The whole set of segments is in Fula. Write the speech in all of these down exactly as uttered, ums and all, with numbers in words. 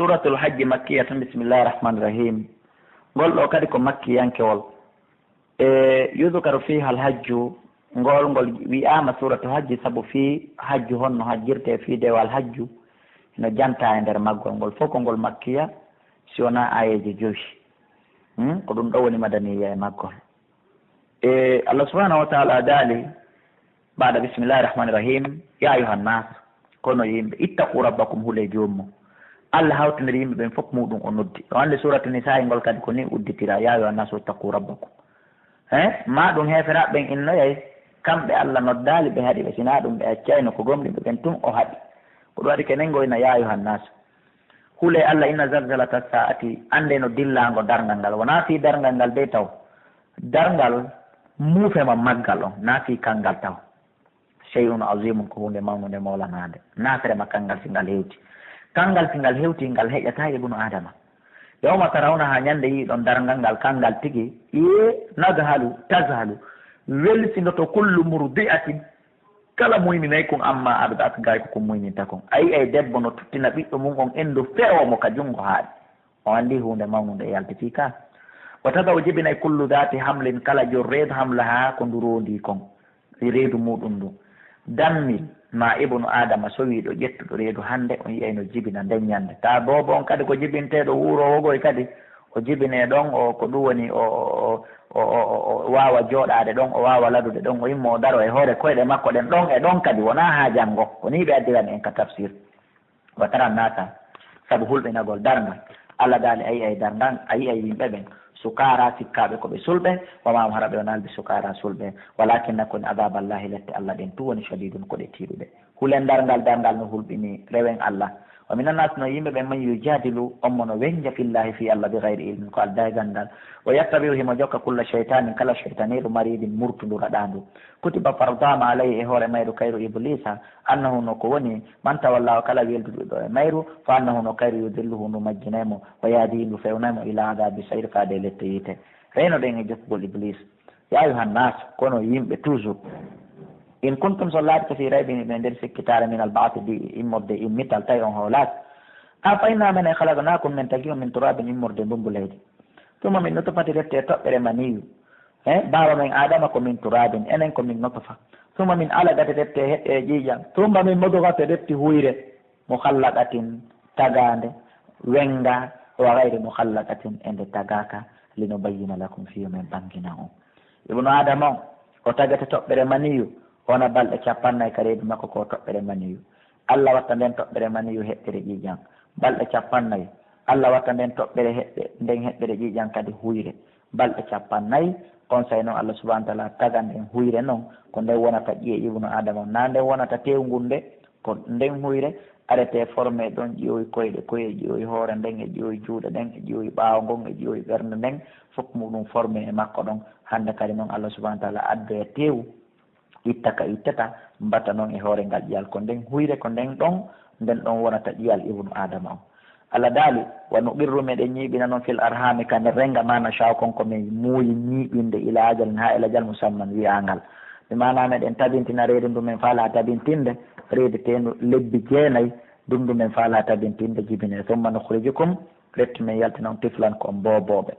Suratul Hajji makkiyatun, bismillahi rahmani rahim. Ngol ɗo kadi ko makkiyankewol. E yudkaru fiha al hajju, ngol ngol wi'ama suratu hajji, sabu fi hajju honno hajjirte fi dewa al hajju, hino janta e nder maggol. Ngol fof ko ngol makkiya, si wona ayeje jowi. Hmm? Ko ɗum ɗo woni madaniya e maggol. E Allah subhanahu wa ta'ala daali, baada bismillahi rahmani rahim, ya ayuha nnas, kono yimɓe, ittaqu rabbakum, hule joomum. Allah hawtiniri yimɓe ɓen fof muɗum o noddi. O anndi suratu Nisa'i ngol kadi ko ni udditira, ya ayuha nnas ittaqu rabbakum. He, ma ɗum heeferaɓe ɓen innoyay, kamɓe Allah noddaali ɓe haɗi ɓe, sina ɗum ɓe accayno ko gomɗinɓe ɓen tun o haɗi. Ko ɗum waɗi kenen ngoyna ya ayuha nnas. Hule Allah, inna zalzalata sa'ati, annde no dillango darngal ngal. Wona fi darngal ngal dey taw. Darngal muufe ma maggal on, na fi kangal taw. Shay'un azimun, ko huunde mawnunde moolanaande. Naafere ma kangal si ngal hewti. Kangal si ngal hewti, ngal heƴata ibnu Adama. Yawma tarawnaha, ñande yiɗon darngal ngal, kangal tigi, iye nadhalu, tazhalu. Welsindoto kullu murdi'atin, kala muyninay kun amma arda'at, gay ko kun muyninta kun. A yi'ay debbo no tuttina ɓiɗɗo mun on endu fewo mo ka jungo haaɗi. O anndi huunde mawnunde e yalti fii ka. Wa tada'u, jibinay, kullu dhati hamlin, kala jor reedu, hamlaha, ko ndu roondi kon, reedu muɗum ndun. Dammil ma ibnu Adama sowiiɗo ƴettuɗo reedu hannde, on yi'ay no jibina nden ñande. Ta boobo on kadi ko jibinteeɗo wuuroowo goy kadi, o jibinee ɗon, o ko ɗum woni o, o, o, o, o, o waawa jooɗaade ɗon, o waawa ladude ɗon, o immo o daro e hoore koyɗe makko ɗen ɗon e ɗon kadi, wonaa haa janngo. Ko nii ɓe addirani en ka tafsir. Wa tara nasa, sabu hulɓinagol darngal. Allah daali, a yi'ay darngal, a yi'ay yimɓe ɓen, sukaara, sikkaaɓe ko ɓe sulɓe, wa ma hum, hara ɓe wonaali ɓe sukaara sulɓe, walakinna, koni, adhaballahi, lette Allah ɗen tun woni shadidun, ko ɗe tiiɗuɗe. Hulen darngal, darngal no hulɓini, rewen Allah. Wa minan nas, no yimɓe ɓen, man yujadilu, on mo no wenja, fillahi, fii Allah, bi gayri ilmin, ko aldaa e ganndal. Wa yattabi'u, himo jokka, kulla shaytanin, kala shaytaniiru, maridin, murtundu, raɗaandu. Kutiba, fardaama, alayhi, e hoore mayru, kayru Iblisa, annahu, no ko woni, man tawallahu, kala welduɗo e mayru, fa annahu, no kayru, yudilluhu, ndu majjinay mo, wa yahdihi, ndu fewnay mo, ila adabi sa'ir, faade e lette yiite. Reynoɗen e jokkugol Iblis. Ya ayuha nnas, kono yimɓe toujours. In kuntum, so laaɓi, fi raybin, ɓe nder sikkitaare, min al ba'thi, ɗi immorde, immital, tawi on hoolaaki. A fa inna, minen, khalaqnakum, min tagi on, min turabin, immorde ndumbu leydi. Summa min nutfati, refti e toɓɓere maniyu. He, baaba men Adama ko min turabin, enen ko min nutfa. Summa min alaqati, refti e heɗɗe e ƴiiƴam. Summa min mudghati, refti huyre, mukhallaqatin, tagaande, wenga, wa ghayri mukhallaqatin, e nde tagaaka, linubayyina lakum, fii yo men ɓangina on. Ibnu Adama on, o tagate toɓɓere maniyu, wona balɗe capannay ka reedu makko ko toɓɓere maniyu. Allah watta nden toɓɓere maniyu heɗɗere ƴiiƴam, balɗe capannay. Allah watta nden toɓɓere heɗɗe, nden heɗɗere ƴiiƴam kadi huyre, balɗe capannay. On saa'i non Allah subhanahu wa ta'ala tagan nden huyre non, ko nden wonata ƴi'e ibnu Adama on. Na nden wonata teewu ngun de, ko nden huyre arete forme ɗon, ƴi'oy koyɗe, koye ƴi'oy hoore nden, e ƴi'oy juuɗe ɗen, e ƴi'oy ɓaawo ngon, e ƴi'oy ɓernde nden, fof muɗum forme e makko ɗon. Hande kadi non Allah subhanahu wa ta'ala addoya teewu, itta ka ittata, mbata non e hoore ngal ƴiyal. Ko nden huyre, ko nden ɗon, nden ɗon wonata ƴiyal ibnu Adama on. Allah daali, wa nuqirru, meɗen ñiiɓina non, fil arhami, ka nder renga, ma nasha'u, kon ko men muuyi ñiiɓinde, ila ajalin, haa e lajal, musamman, wi'angal. Bi maana meɗen tabintina reedu ndu men faala tabintinde, reedu teendu lebbi jeenay, dundu men faala tabintinde, jibine. Summa nukhrijukum, refti men yaltina on, tiflan, ko on boobooɓe.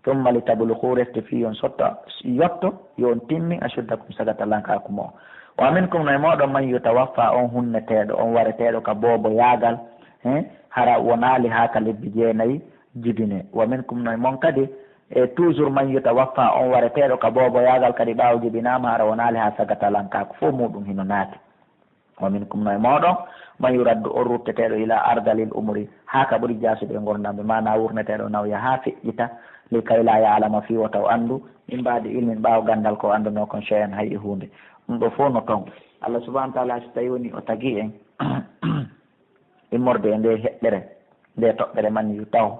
Summa litablughu, refti fii yo on sotta, yotto, yo on timmi, ashuddakum, sagata lankaaku mo. Wa minkum, no e mooɗon, man yutawaffa, on hunneteeɗo, on wareteeɗo ka booboyaagal, he, hara wonaali haa ka lebbi jeenayi jibine. Wa minkum, no e mon kadi, e toujours, man yutawaffa, on wareteeɗo ka booboyaagal kadi ɓaawo jibinaama, hara wonaali haa sagata lankaaku, fof muɗum hino naati. Wa minkum, no e mooɗon, man yuraddu, on rutteteeɗo, ila ardalil umuri, haa ka ɓuri jaasude e ngurndan, bi maana wurneteeɗo nawya haa feƴƴita, li kay la ya'lama, fii wota o anndu, min ba'di ilmin, ɓaawo ganndal ko o anndunoo kon, shay'an, hay e huunde. Ɗum ɗo fof no ton. Allah subhanahu wa ta'ala, si tawi woni o tagi en immorde e nde heɗɗere, nde toɓɓere man yu taw,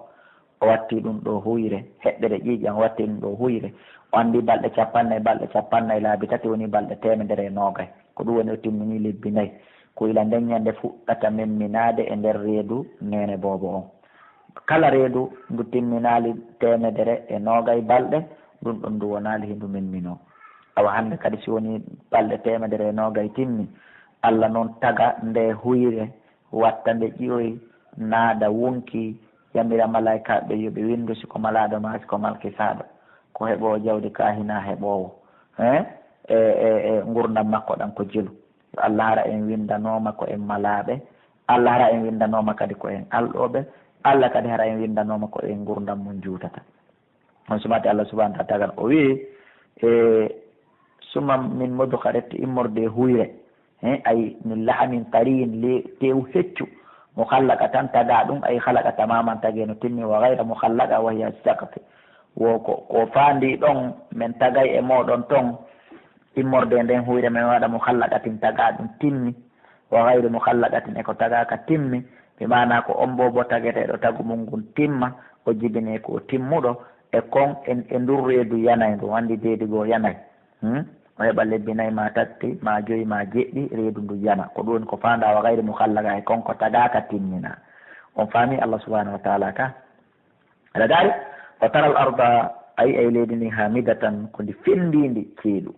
o watti ɗum ɗo huyre, heɗɗere ƴiiƴam, o watti ɗum ɗo huyre. O anndi balɗe capannay, balɗe capannay laabi tati woni balɗe teemedere e noogay. Ko ɗum woni o timmini lebbi nayi. Ko ila nden ñande fuɗɗata memminaade e nder reedu neene boobo on. Kala reedu ndu timminaali teemedere e noogay balɗe, ɗum ɗon ndu wonaali hindu memminoo. Awa hannde kadi si woni balɗe teemedere e noogay timmi, Allah noon taga nde huyre, watta nde ƴi'oy, naada wonki, yamira malaykaaɓe yo ɓe winndu si ko malaaɗo maa si ko malkisaaɗo, ko heɓoowo jawdi kaa hinaa heɓoowo, eh, e, e, e ngurndan makko ɗan ko jelu. Yo Allah hara en winndanooma ko en malaaɓe, Allah hara en winndanooma kadi ko en alɗooɓe, Allah kadi hara en winndanooma ko en ngurndan mun juutata. On sumaati Allah subhanahu wa ta'ala tagal o wi'i, e, summa min mudghatin, immorde e huyre, he, ay min lahamin tariyin, le-, tew heccu, mukhallaqatan, tagaa ɗum, ay khalaqa tamaman, tagee no timmi, wa ghayra mukhallaqa, wa hiya saqat. Wo ko, ko faandi ɗon, men tagay e mooɗon ton, immorde nden huyre men waɗa mukhallaqatin, tagaa ɗum timmi, wa ghayri mukhallaqatin, e ko tagaaka timmi, bi maana ko on boobo tageteeɗo tagu mun ngun timma, o jibinee ko o timmuɗo, e kon en, e ndun reedu yanay, ndu anndi deedi goo yanay. Hmm? O heɓa lebbi nay, maa tatti, maa joyi, maa jeɗɗi, reedu ndu yana. Ko ɗum woni ko faandaa wa ghayri mukhallaqa, e kon ko tagaaka timmina. On faami Allah subhanahu wa ta'ala ka? Aɗa daari? Wa taral arda, ay, ay leydi ndin, hamidatan, ko ndi fenndiindi ceeɗu,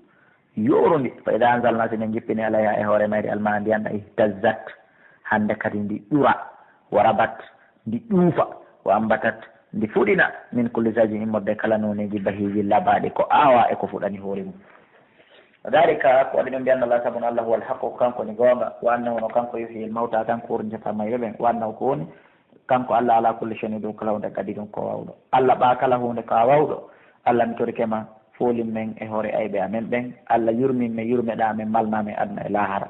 yoorundi. Fa idaa anzalnaa, si men jippini, alayhaa, e hoore mayri, almaa, ndiyan ɗan, ihtazzat, hande kadi ndi ƴura, wa rabat, ndi ƴuufa, wa ambatat, ndi fuɗina, min kulli zawjin, immorde kala nooneeji bahiiji labaaɗi, ko aawaa e ko fuɗani hoore mum. Daalika, ko waɗi ɗum, bi anna Llaaha, sabu no Allah, huwal haqqu, ko kanko woni goonga, wa annahu, no kanko, yuhyil mawtaa, kanko wuurnitata mayɓe ɓen, wa annahu, ko woni kanko Allah, alaa kulli shay'in, dow kala huunde, qadiirun, ko waawɗo. Allah ɓaa kala huunde ko a waawɗo. Allah, mi torike ma, foolin men e hoore ayɓe amen ɓen. Allah, yurmin men, yurmeɗaa men, malnaa men aduna e laahara.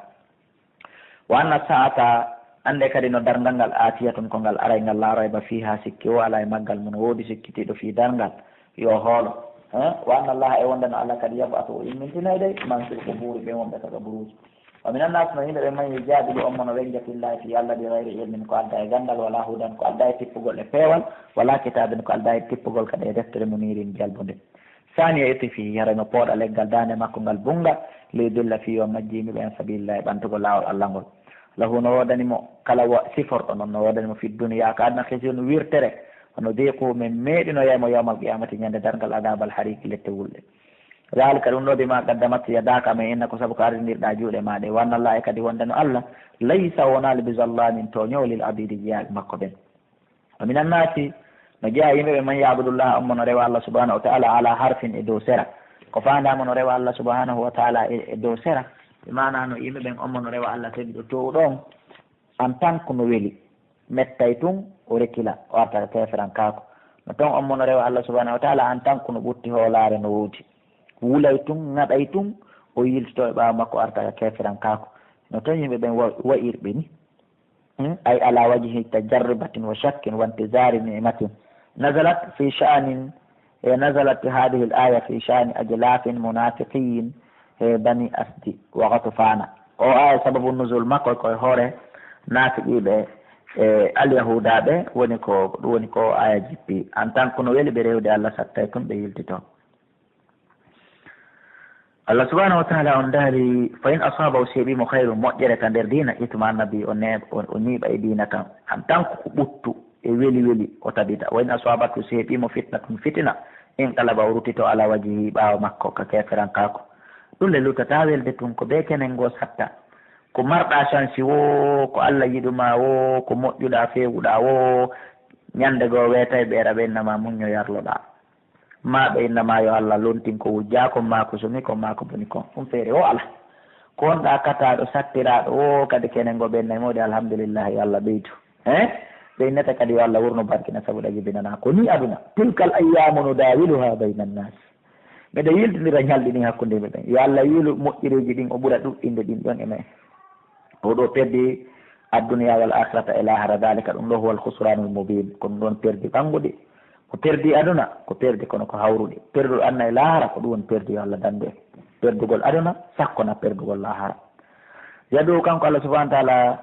Wa anna saa'ata, annde kadi no darngal ngal, aatiyatun, ko ngal aray ngal, laa rayba fiihaa, sikki woo alaa e maggal, mo no woodi sikkitiiɗo fii darngal, yo hoolo. Eh? Wa anna Llaaha, e wonde no Allah kadi, yab'asu, o immintinay dey, man, sirku, buuri ɓen wonɓe ka qaburuuji. Wa minan naasi, no yimɓe ɓen, man yujaadilu, on mo no wennja, fillaahi, fii Allah, bi ghayri ilmin, ko aldaa e ganndal, walaa hudan, ko aldaa e tippugol e peewal, walaa kitaabin, ko aldaa e tippugol kadi e deftere, muniirin, jalbunde. Saaniya itfihi, hara no pooɗa leggal daande makko ngal bunnga, liyudilla, fii yo majji yimɓe ɓen, an sabiilillaahi, ɓantugol laawol Allah ngol. Lahu, no woodani mo, kala wa-, siforɗo non, no woodani mo, fi duniyaa, ka aduna, khizyun, wirtere, wa nudiiquhu, men meeɗinoyay mo, yawmal qiyaamati, ñande darngal, adaabal hariiqi, lette wulɗe. Daalika, ɗum ɗoo, bimaa qaddamat yadaaka, men inna ko sabu ko ardinirɗaa juuɗe maa ɗe, wa anna Llaaha, e kadi wonde no Allah, laysa, wonaali, bi zallaamin, tooñoowo, lil abiidi, jeyaaɓe makko ɓen. Wa minan naasi, no jeyaa yimɓe ɓe, man ya'budu Llaaha, on mo no rewa Allah subhanahu wa ta'ala, alaa harfin, e dow sera. Ko faandaa mo no rewa Allah subhanahu wa ta'ala e, e dow sera, bi maana no yimɓe ɓen, on mo no rewa Allah, tawi ɗo toowɗo on, en tant que no weli, mettay tun, o rekila, o arta ka keeferankaaku. No ton on mo no rewa Allah subhanahu wa ta'ala, en tant que no ɓutti hoolaare no woodi. Wulay tun, ŋaɗay tun, o yiltito e ɓaawo makko, arta ka keeferankaaku. No ton yimɓe ɓen wa-, wa'irɓe ni. Hmm? Ay ala wajhi tajarrubatin wa shakkin wa intizari ni'matin. Nazalat fi sha'nin, eh, nazalat hadhihi al-aya fi sha'ni ajlafin munafiqin, eh, bani Asdi wa Ghatfana. O aya sababu nuzul makko ko e hoore naafiqiiɓe, eh, alyahuudaaɓe woni ko, ɗum woni ko aya jippi. En tant que no weli ɓe rewde Allah, sattay tun ɓe yiltito. Allah subhanahu wa ta'ala on daali, fa in asaabahu, si heɓii mo, khayrun, moƴƴere ka nder diina, itma'anna bihi, o neeɓ-, o, o ñiiɓa e diina kan. En tant que ko ɓuttu e weli weli, o tabita. Wa in asaabathu, si heɓii mo, fitnatun, fitina, inqalaba, o rutito, ala wajhihi, ɓaawo makko, ka keeferankaaku. Ɗum le luttataa welde tun, ko bee kenen goo satta. Ko marɗaa shansi woo, ko Allah yiɗu maa woo, ko moƴƴuɗaa feewuɗaa woo, ñande goo weetay ɓe era ɓe inna maa muñño yarloɗaa. Maa ɓe inna maa yo Allah lontin ko wujjaa kon, maa ko sumi kon, maa ko boni kon. Ɗum feere woo alaa. Ko wonɗaa kataaɗo, sattiraaɗo woo, kadi kenen goo ɓennay moodi, alhamdulillahi, yo Allah ɓeydu. Eh? Ɓe innata kadi yo Allah wurnu barkina sabu ɗa jibinanaa. Ko nii aduna. Tilkal ayyaamu nudaawiluhaa baynan naas. Miɗo yiltindira ñalɗi ɗin hakkunde yimɓe ɓen. Yo Allah yiilu moƴƴereeji ɗin, o ɓura ɗuɗɗinde ɗin ɗon e men. O ɗo perdi adduniya wal akhirata e lahara, daalika, ɗum ɗo huwal khusraanul mubiin, ko ɗum ɗon perdi ɓannguɗi. Ko perdi aduna, ko perdi kono ko hawruɗi. Perduɗo aduna e lahara, ko ɗum woni perdi, yo Allah danndu en perdugol aduna, sakkona perdugol lahara. Yadu kanko Allah subhanahu wa ta'ala,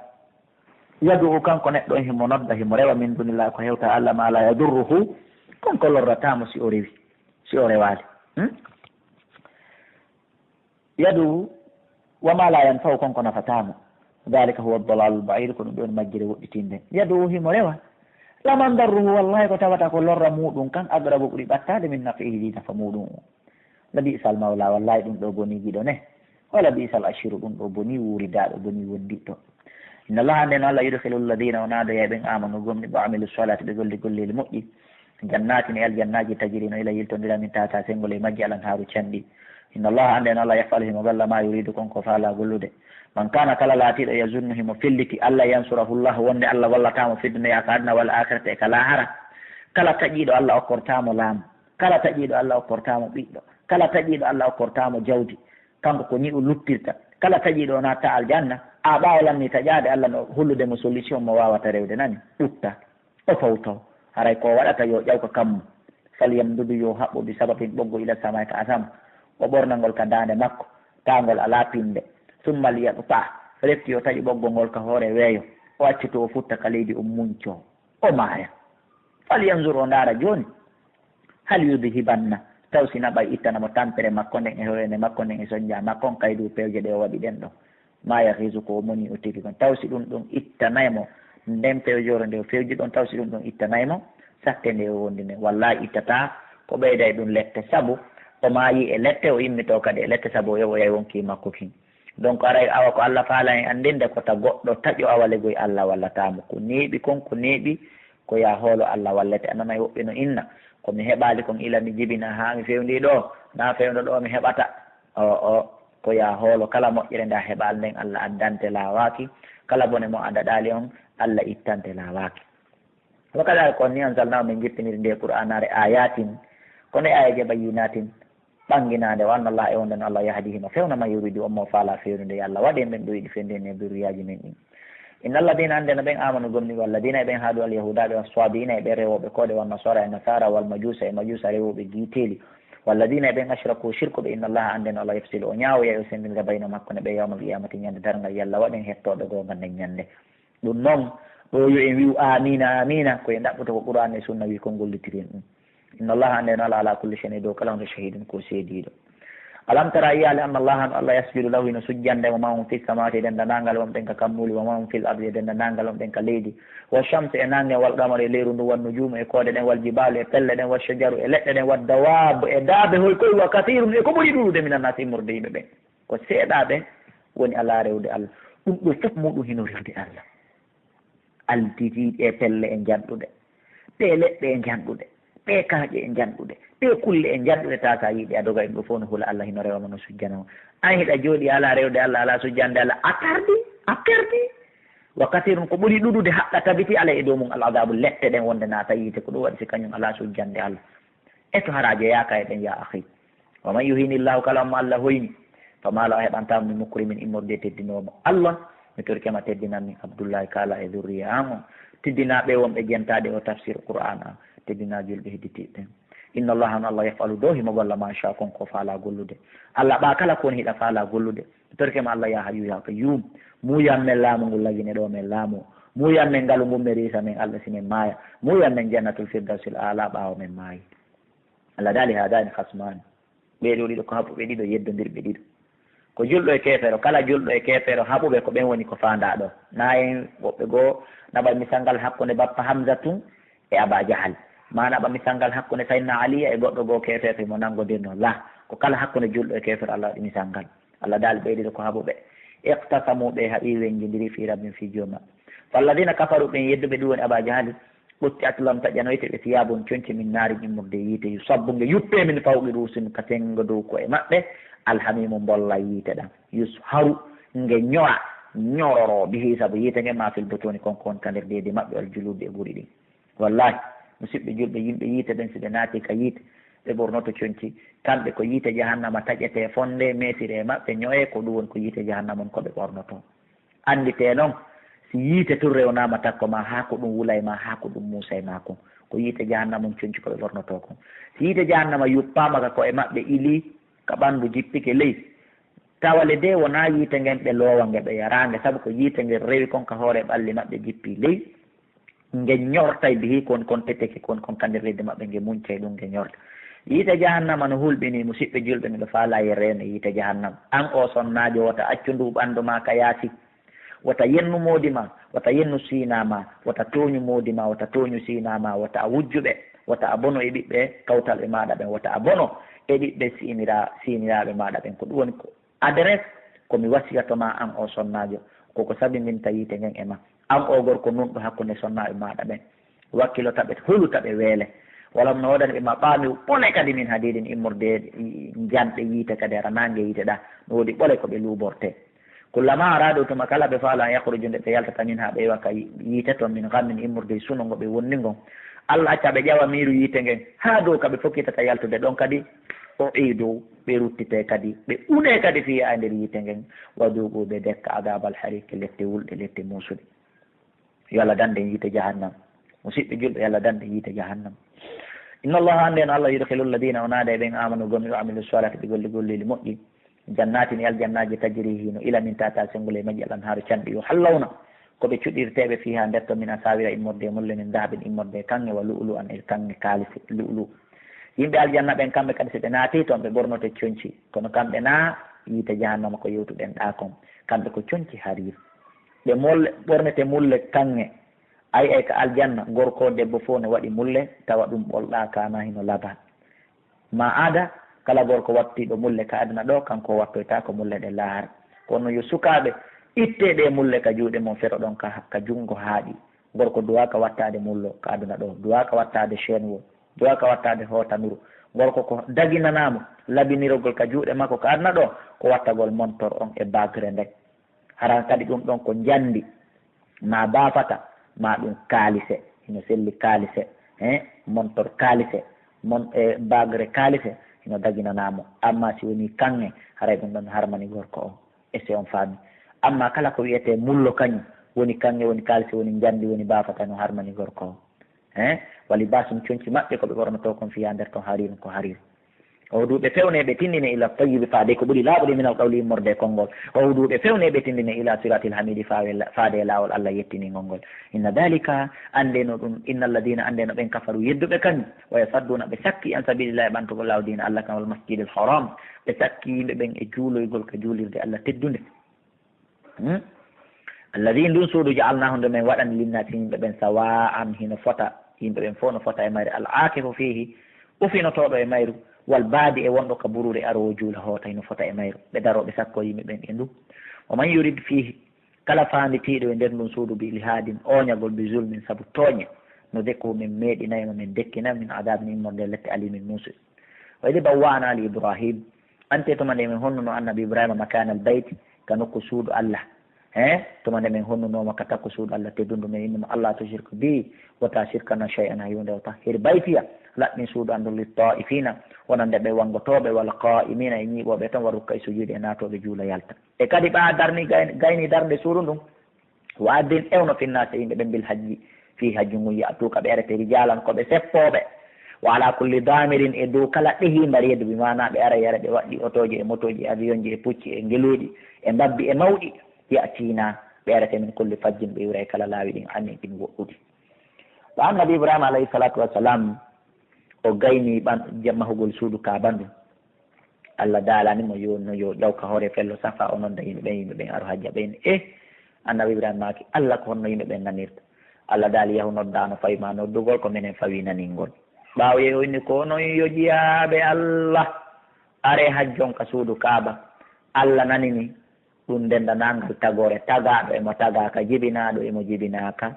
yadu kanko neɗɗo on himo nodda, himo rewa min dunillah ko hewta Allah, ma la yadurruhu, kanko lorrata mo si o rewi, si o rewaali. Hmm? Yadu wa ma la yanfa'u, kanko nafata mo. Dhalika huwa ad-dalalul ba'id, ko ɗum ɗon majjere woɗɗitinde. Yadu himo rewa. Laman darruhu, wallahi ko tawata ko lorra muɗum kan aqrabu ɓuri ɓattaade min naf'ihi, nafa muɗum o. La bi'sal mawla, wallahi ɗum ɗo boni giɗo ne. Wala bi'sal ashiru, ɗum ɗo boni wuuridaaɗo, boni wondiɗɗo. Inna Allaha, anndeno Allah, yudkhilu alladhina, o naada e ɓen, amanu, gomɗi, wa amilu salihati, ɓe golli golleeli moƴƴi, jannatin, e aljannaaji, tajri, no ila yiltondira, min tahtiha, sengol e majji, al anharu, canɗi. Inna Allaha, anndeno Allah, yaf'alu, himo golla, ma yuridu, kon ko faala gollude. Man kana, kala laatiiɗo, yazunnu, himo felliti, alla yansurahu Allah, wonde Allah wallata mo, fi dunya, ka aduna, wal akhirati, e ka laahara. Kala taƴiiɗo Allah okkorta mo laamu, kala taƴiiɗo Allah okkorta mo ɓiɗɗo, kala taƴiiɗo Allah okkorta mo jawdi, kanko ko nii o luttirta. Kala taƴiiɗo o naatta aljanna, a ɓaawo lanni taƴaade, Allah no hollude mo solution mo waawata rewde, nani? Ɓutta, o fawto. Haray ko waɗata yo ƴaw ka kammu. Falyamdudu, yo haɓɓu, bi sababin, ɓoggol, ila samaa'i, ka asama. O ɓorna ngol ka daande makko, taa ngol alaa pinnde. Summa liyaqta', refti yo taƴu ɓoggol ngol ka hoore weeyo, o accu to o futta ka leydi, o muncoo, o maaya. Falyanzur, o ndaara jooni, hal yudhibanna, taw si naɓay ittana mo tampere makko nden e hoyre makko nden e sonnja makko on, kayduhu, pewje ɗe o waɗi ɗen ɗon. Ma yaghizu, ko o moni o tigi kon, taw si ɗum ɗum ittanay mo nden pewjoore nde o fewji ɗon, taw si ɗum ɗum ittanay mo satte nde o wondi nden. Wallahi ittataa, ko ɓeyday ɗum lette, sabu o maayi e lette, o immitoo kadi e lette, sabu o yoɓoyay wonkii makko kin. Donc, aray awa ko Allah faala en anndinde, ko ta goɗɗo taƴo awa legoy Allah wallata mo. Ko neeɓi kon, ko neeɓi, ko yaa hoolo Allah wallete. A nanay woɓɓe no inna, ko mi heɓaali kon ila mi jibina haa mi fewndii ɗoo, naa fewndo ɗoo mi heɓata. O, o, ko yaa hoolo, kala moƴƴere nde a heɓaali nden, Allah addante laawaaki, kala bone mo a daɗaali on, Allah ittante laawaaki. Wa kadhalika, ko nii anzalnaahu, min jippiniri nde Qur'aanaare, ayatin, ko nde aayeeje, bayyinatin, ɓannginaande, wa anna Allaha, e wonde no Allah, yahdi, hino fewna, man yuridu, on mo faala fewnude, yo Allah waɗ e men ɓe yiɗi fewnude e durriyaaji men ɗin. Inna alladina, anndeno ɓen, amanu, gomɗi, walladina, e ɓen haadu, alyahuudaaɓe, wassabiina, e ɓen rewooɓe koode, wannasaara, e nasaara, walmajuusa, e majuusa, rewooɓe giiteeli, walladina, e ɓen ashraku, shirkuɓe, inna Allaha, anndeno Allah, yafsilu, o ñaawoyay, o senndinira, baynahum, hakkunde ɓe, yawmal qiyamati, ñande darngal, yo Allah waɗ en hettooɓe goonga nden ñande. Ɗum noon, ɗo yo en wi'u aamiina, aamiina, ko en ɗaɓɓoto ko Qur'aana e Sunna wi'i, kon gollitiren ɗum. Inna Allaha, anndeno Allah, ala kulli shay'in, e dow kala huunde, shahidun, ko seediiɗo. Alam tara, a yiyaali, anna Allaha, no Allah, yasjudu lahu, hino sujjande mo, ma hum fis samawati, e denndaangal wonɓe ka kammuuli, wa ma hum fil ardi, e denndaangal wonɓe ka leydi, wa shamsu, e naange, wal qamaru, e leyru ndun, wan nujumu, e koode ɗen, wal jibaalu, e pelle ɗen, wa shajaru, e leɗɗe ɗen, wa dawaabu, e daabe, hoy koy, wa kasiirun, e ko ɓuri ɗuuɗude, minan naasi, immorde yimɓe ɓen. Ko seeɗaaɓe woni alaa rewde Allah. Ɗum ɗo fof muuɗum hino rewde Allah. Altiti ɗe pelle e njanɗuɗe, ɗe leɗɗe e njanɗuɗe, ɗe kaaƴe e njanɗuɗe, ɗe kulle e njanɗuɗe, tasa yiɗe a doga, ɗum ɗo fof no hula Allah, hino rewa mo, no sujjana mo. An hiɗa jooɗi alaa rewde Allah, alaa sujjande Allah, a tardi, a perdi. Wa kasiirun, ko ɓuri ɗuuɗude, haqqa, tabiti, alay, e dow mum, al adaabu, lette ɗen wonde naata yiite. Ko ɗum waɗi si kañum alaa sujjande Allah. E to hara a jeyaaka e ɓen, ya akhi. Wa man yuhini Llahu, kala mo Allah hoyni, fama lahu, a heɓanta mo, min mukrimin, immorde teddinoowo mo. Allah, mi torike ma, teddinan min Abdullahi Kala e zurriya an on. Teddinaa ɓe wonɓe jentaaɗe o tafsir Qur'aan an. Teddinaa julɓe hedditiiɓe ɓen. Inna Allaha, no Allah, yaf'alu, dow himo golla, ma sha, kon ko faala gollude. Allah, ɓa kala ko woni hiɗa faala gollude. Mi torike ma, Allah, ya Hayyu ya Qayyum. Muuyan men laamu ngun, lagine ɗo men laamu. Muuyan men ngalu ngun, mi riisa men, Allah, si men maaya. Muuyan men Jannatul Firdawsil Aala ɓaawo men maayi. Allah daali, haadaani khasmaani. Ɓee ɗoo ɗiɗo ko haɓuɓe ɗiɗo, yeddondirɓe ɗiɗo. Ko julɗo e keefeero, kala julɗo e keefeero haɓuɓe, ko ɓen woni ko faandaa ɗoo. Na en woɓɓe goo naɓa misal ngal hakkunde bappa Hamza tun e Aba Jahal. Ma naɓa misal ngal hakkunde Sayyidina Aliya e goɗɗo goo keefeero mo nanngodirnoo. La, ko kala hakkunde julɗo e keefeero Allah waɗi misal ngal. Allah daali ɓee ɗiɗo ko haɓuɓe. Iqtasamu, ɓe haɓi, wenjindiri, fi rabbihim, fi joom maɓɓe. Falladina kafaru, ɓen yedduɓe, ɗum woni Aba Jahali, ɓotti atlam taƴanoyte ɓe, siyabun, conci, min naarin, immorde yiite, yusabbu, nge yuppe, min fawqi ruusin, ka senngo dow ko'e maɓɓe, alhamimu, mbolla yiite ɗan, yusharu, nge ñora, ñororo, bihi, sabu yiite ngen, ma fil butuni, kon ko woni ka nder deedi maɓɓe, wal juludi, e ɓuri ɗin. Wallahi, musiɓɓe julɓe, yimɓe yiite ɓen, si ɓe naati ka yiite, ɓe ɓornoto conci, kamɓe ko yiite jahannama taƴete fonde, meesire e maɓɓe, ño'e, ko ɗum woni ko yiite jahannama on ko ɓe ɓornoto. Annditee non, si yiite tun rewnaama takko ma, haa ko ɗum wula e ma, haa ko ɗum muusa e ma kon, ko yiite jahannama on conci ko ɓe ɓornotoo kon. Si yiite jahannama yuppaama ka ko'e maɓɓe, ilii ka ɓanndu, jippike ley, tawa le dee wonaa yiite ngen ɓe loowa nge, ɓe yara nge, sabu ko yiite ngen rewi kon ka hoore ɓalli maɓɓe, jippii ley. Nge ñortay bihi kon, kon teteke kon, kon ka nder reedu maɓɓe, nge muncay ɗum, nge ñorta. Yiite jahannama no hulɓinii, musiɓɓe julɓe, miɗo faalaa yen reeno yiite jahannama. An oo sonnaajo, wota accu ndu ɓanndu maa ka yaasi. Wota yennu moodi maa, wota yennu siinaa maa, wota tooñu moodi maa, wota tooñu siinaa maa, wota a wujju ɓe, wota a bono e ɓiɓɓe kawtalɓe maaɗa ɓen, wota a bono e ɓiɓɓe siinira-, siiniraaɓe maaɗa ɓen. Ko ɗum woni ko adresse ko mi wasiyato maa an oo sonnaajo. Koko sabindinta yiite ngen e ma. An o gorko nunɗo hakkunde sonnaaɓe maaɗa ɓen. Wakkilota ɓe, huluta ɓe weele. Wala no woodani ɓe ma ɓaami ɓole kadi min hadiidin immorde janɗe yiite kadi hara naange yiite ɗa. No woodi ɓole ko ɓe luuborte. Kullama araadu tuma kala ɓe faala an yakhruju nde ɓe yaltata min haa ɓe iwa ka yiite ton min ghammin immorde suno ngo ɓe wonni ngon. Allah acca ɓe ƴawa miiru yiite ngen. Haa dow ka ɓe fokkitata yaltude ɗon kadi. O iidu ɓe ruttite kadi. Ɓe une kadi fiya e nder yiite ngen. Wa duuqu ɓe dekka adaabal hariiqi lette wulɗe lette muusuɗe. Yo Allah dande en yiite jahannam. Musiɓɓe julɓe, yo Allah dande en yiite jahannam. Inna Allaha, annden Allah, yudkhilu alladhina, o naada e ɓen, amanu, gomɗi, wa amilu salihati, ɓe golli golleeli moƴƴi, jannatin, e aljannaaji, tajri, hino ila min tahtiha, sengule e majji, al anhaaru, canɗi, yuhallawna, ko ɓe cuɗirteeɓe, fiha, nder ton, min asawira, immorde e mulle, min dahabin, immorde e kaŋŋe, wa lu'lu'an, e kaŋŋe kaalisi, lu'lu. Yimɓe aljanna ɓen, kamɓe kadi, si ɓe naati ton, ɓe ɓornote conci, kono kamɓe na yiite jahannama ko yewtuɗen ɗa kon, kamɓe ko conci hariir. Ɓe mol-, ɓornete mulle kaŋŋe. Ay, ay, ka aljanna, gorko, debbo fof ne waɗi mulle, tawa ɗum ɓolɗa kana hino laba. Ma ada, kala gorko wattiiɗo mulle ka aduna ɗo, kanko wattoyta ko mulle ɗe laar. Kono yo sukaaɓe, itte ɗe mulle ka juuɗe mon, feto ɗon ka, ka junngo haaɗi. Gorko duwaaka wattaade mullo ka aduna ɗo, duwaaka wattaade chaîne wo, duwaaka wattaade hootanuru. Gorko ko daginanaa mo labinirogol ka juuɗe makko ka aduna ɗo, ko wattagol montor on e bagre nden. Hara kadi ɗum ɗon ko njandi, ma baafata, ma ɗum kaalise, hino selli kaalise, eh, montor kaalise, mon-, eh, bagre kaalise, hino daginanaa mo. Amma si woni kaŋŋe, haray ɗum ɗon harmani gorko on. Est-ce que on faami? Amma kala ko wiyetee mullo kañum, woni kaŋŋe, woni kaalise, woni njandi, woni baafata, no harmani gorko on. Eh? Wa libaasun, conci maɓɓe ko ɓe ɓornotoo kon fiyaa nder ton hariirun ko hariir. Wahdu ɓe fewne ɓe tindine ila tayyibi faade ko ɓuri laaɓude minal qawli immorde e konngol. Wahdu ɓe fewne ɓe tindine ila siratil hamidi faawe la-, faade e laawol Allah yettiningol ngol. Inna dhalika, anndeno ɗum, inna alladhina, anndeno ɓen kafaru yedduɓe kañum, wa yasadduna ɓe sakki an sabilillahi ɓantugol laawo diina Allah kan wal masjidil haram. Ɓe sakki yimɓe ɓen e juuloygol ka juulirde Allah teddunde. Hmm? Alladhi, ndun suudu, ja'alnahu, ndu men waɗani, linnaasi, yimɓe ɓen, sawa'an, hino fota, yimɓe ɓen fof no fota e mayru, al-aakifu fiihi, ufinotooɗo e mayru, wal baadi, e wonɗo ka buruure aroowo juula hoota, hino fota e mayru. Ɓe daroo ɓe sakkoo yimɓe ɓen e ndu. Wa man yurid fiihi, kala faanditiiɗo e nder ndun suudu, bi ilhaadin, ooñagol, bi zulmin, sabu tooñe, nudhiqhu, men meeɗinay mo, men dekkina, min adaabin, immorde lette, aliimin, muusuɗe. Wa idh bawwa'na li Ibrahim, ante tuma nde min honnuno annabi Ibrahima makaanal bayti, ka nokku suudu Allah. He? Tuma nde min honnuno mo ka takku suudu Allah teddundu, min inni mo, "Allah tushrik bi, wota shirkana shay'an, hay huunde wota. Tahhir baytiya, laɓɓin suudu an ndun, lit taa'ifina, wonande ɓe wangotooɓe, wal qaa'imina, e ñiiɓooɓe ton, wa rukka'i sujudi, e naatooɓe juula yalta." E kadi ɓa darni gay-, gayni darnde suudu ndun. Wa addin, ewno, finnaasi, yimɓe ɓen, bil hajji, fii hajju ngun, ya'tuuka, ɓe arete, rijaalan, ko ɓe seppooɓe. Wa ala kulli daamirin, e dow kala ɗehiinda reedu, bi maana ɓe ara yare, ɓe waɗɗi otooji e motooji e avionji e pucci e ngeluuɗi e mbabbi e mawɗi, ya'tiina, ɓe arete, min kulli fajjin, ɓe iwra e kala laawi ɗin, amiiqin, woɗɗuɗi. Ɓa annabi Ibrahima alayhi salatu wassalam, o gayni ɓan-, ja-, mahugol suudu Kaaba ndun. Allah daalani mo yo, no yo ƴaw ka hoore fello Safa, o nodda yimɓe ɓen, yimɓe ɓen aro hajja ɓen. Eh, annabi Ibrahima maaki, Allah, ko honno yimɓe ɓen nanirta? Allah daali, yahu nodda, no fawi ma noddugol, ko menen fawi naningol. Ɓaawo yehi o inni, ko onon yo jiyaaɓe Allah, are hajjon ka suudu Kaaba. Allah nanini ɗum dendanangal tagoore, tagaaɗo e mo tagaaka, jibinaaɗo e mo jibinaaka.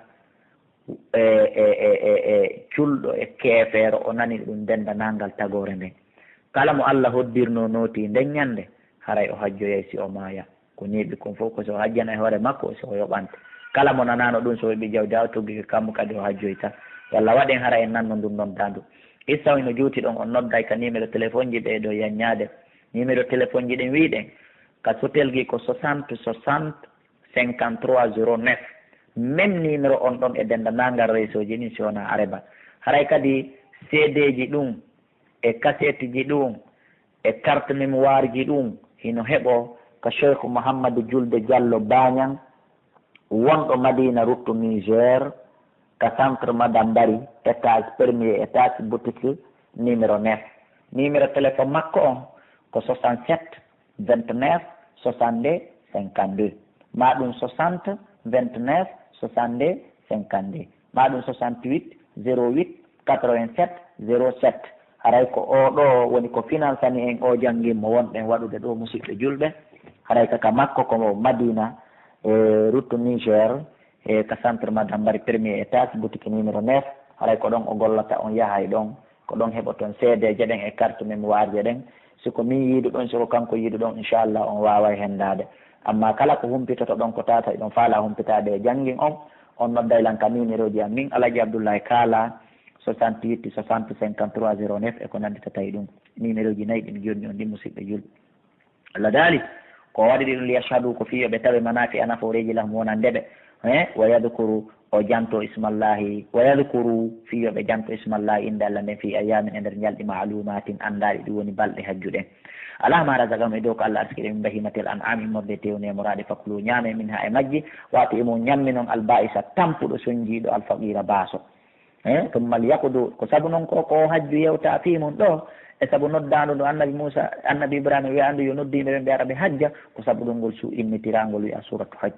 E, e, e, e, e culɗo e keefeero, o nani ɗum dendanangal tagoore nden. Kala mo Allah hoddirno nooti nden ñande, haray o hajjoyay si o maaya. Ko neeɓi kon fof ko si o hajjanay hoore makko, si o yoɓante. Kala mo nanaano ɗum, so o heɓi jawdi haa o tuggike kammu kadi o hajjoyta. Walla waɗen hara en nanno ndun noddaandu. Issa on hino juuti ɗon, on nodday ka numéro téléphone ji ɓe ɗo yanñaade. Numéro téléphone ji ɗin wiɗen, ka Sotel gi ko soixante soixante cinquante-trois zéro neuf. Même numéro on ɗon e dendanangal réseau ji ɗin si wona areba. Haray kadi C D ji ɗum, e cassette ji ɗum, e carte mémoire ji ɗum, hino heɓo ka Cheikh Mouhamadou Julde Diallo Bañang, wonɗo Madina Ruttu Niger, ka centre Madame Bari, étage, premier étage, boutique numéro neuf. Numéro téléphone makko on ko soixante-sept, vingt-neuf, soixante-deux, cinquante-deux. Ma ɗum soixante, vingt-neuf, soixante-deux, cinquante-deux. Ma ɗum soixante-huit, zéro huit, quatre-vingt-sept, zéro sept. Haray ko o ɗo woni ko finansani en o jangin mo wonɗen waɗude ɗo, musiɓɓe julɓe. Haray ka, ka makko ko mo Madina, e route Niger, e ka centre Madame Barry, premier étage, boutique numéro neuf. Haray ko ɗon o gollata, on yahay ɗon. Ko ɗon heɓoton seedeeje ɗen e carte mémoire je ɗen. Si ko min yiiduɗon, si ko kanko yiiduɗon, inchallah on waaway hendaade. Amma kala ko humpitoto ɗon, ko tata hiɗon faala humpitaade e janngin on, on nodday lan ka numéro ji am min, Alaji Abdullahi Kaala, soixante-huit soixante cinquante-trois zéro neuf e ko nannditata e ɗum. Numéro ji nayi ɗin jonni on ɗin, musidɓe julɓe. Allah daali, ko waɗi ɗi ɗum, liyashhadu, ko fii yo ɓe tawe manafi'a, nafooreeji, lahum, wonande ɓe. Eh, wa yadhkuru, o janto ismallahi, wa yadhkuru, fii yo ɓe janto ismallahi, innde Allah nden, fii ayyamin, e nder ñalɗi, ma'lumatin, anndaaɗi, ɗum woni balɗe hajju ɗen. Ala ma razaqahum, e dow ko Allah arsiki ɓe, min bahimatil an'am, immorde teewu neemoraaɗi, fakulu, ñaame, minha, e majji, wa at'imu, ñamminon, alba'isa, tampuɗo, sonjiiɗo, alfaqira, baaso. Eh, tumma liyaqdu, ko sabu non ko, ko hajju yewta fii mun ɗo, e sabu noddaandu ndu annabi Muusa, annabi Ibrahima wi'aandu yo noddu yimɓe ɓe, mbi'ara ɓe hajja, ko sabu ɗum ngol su-, immitirangol wi'a suuratu Hajj.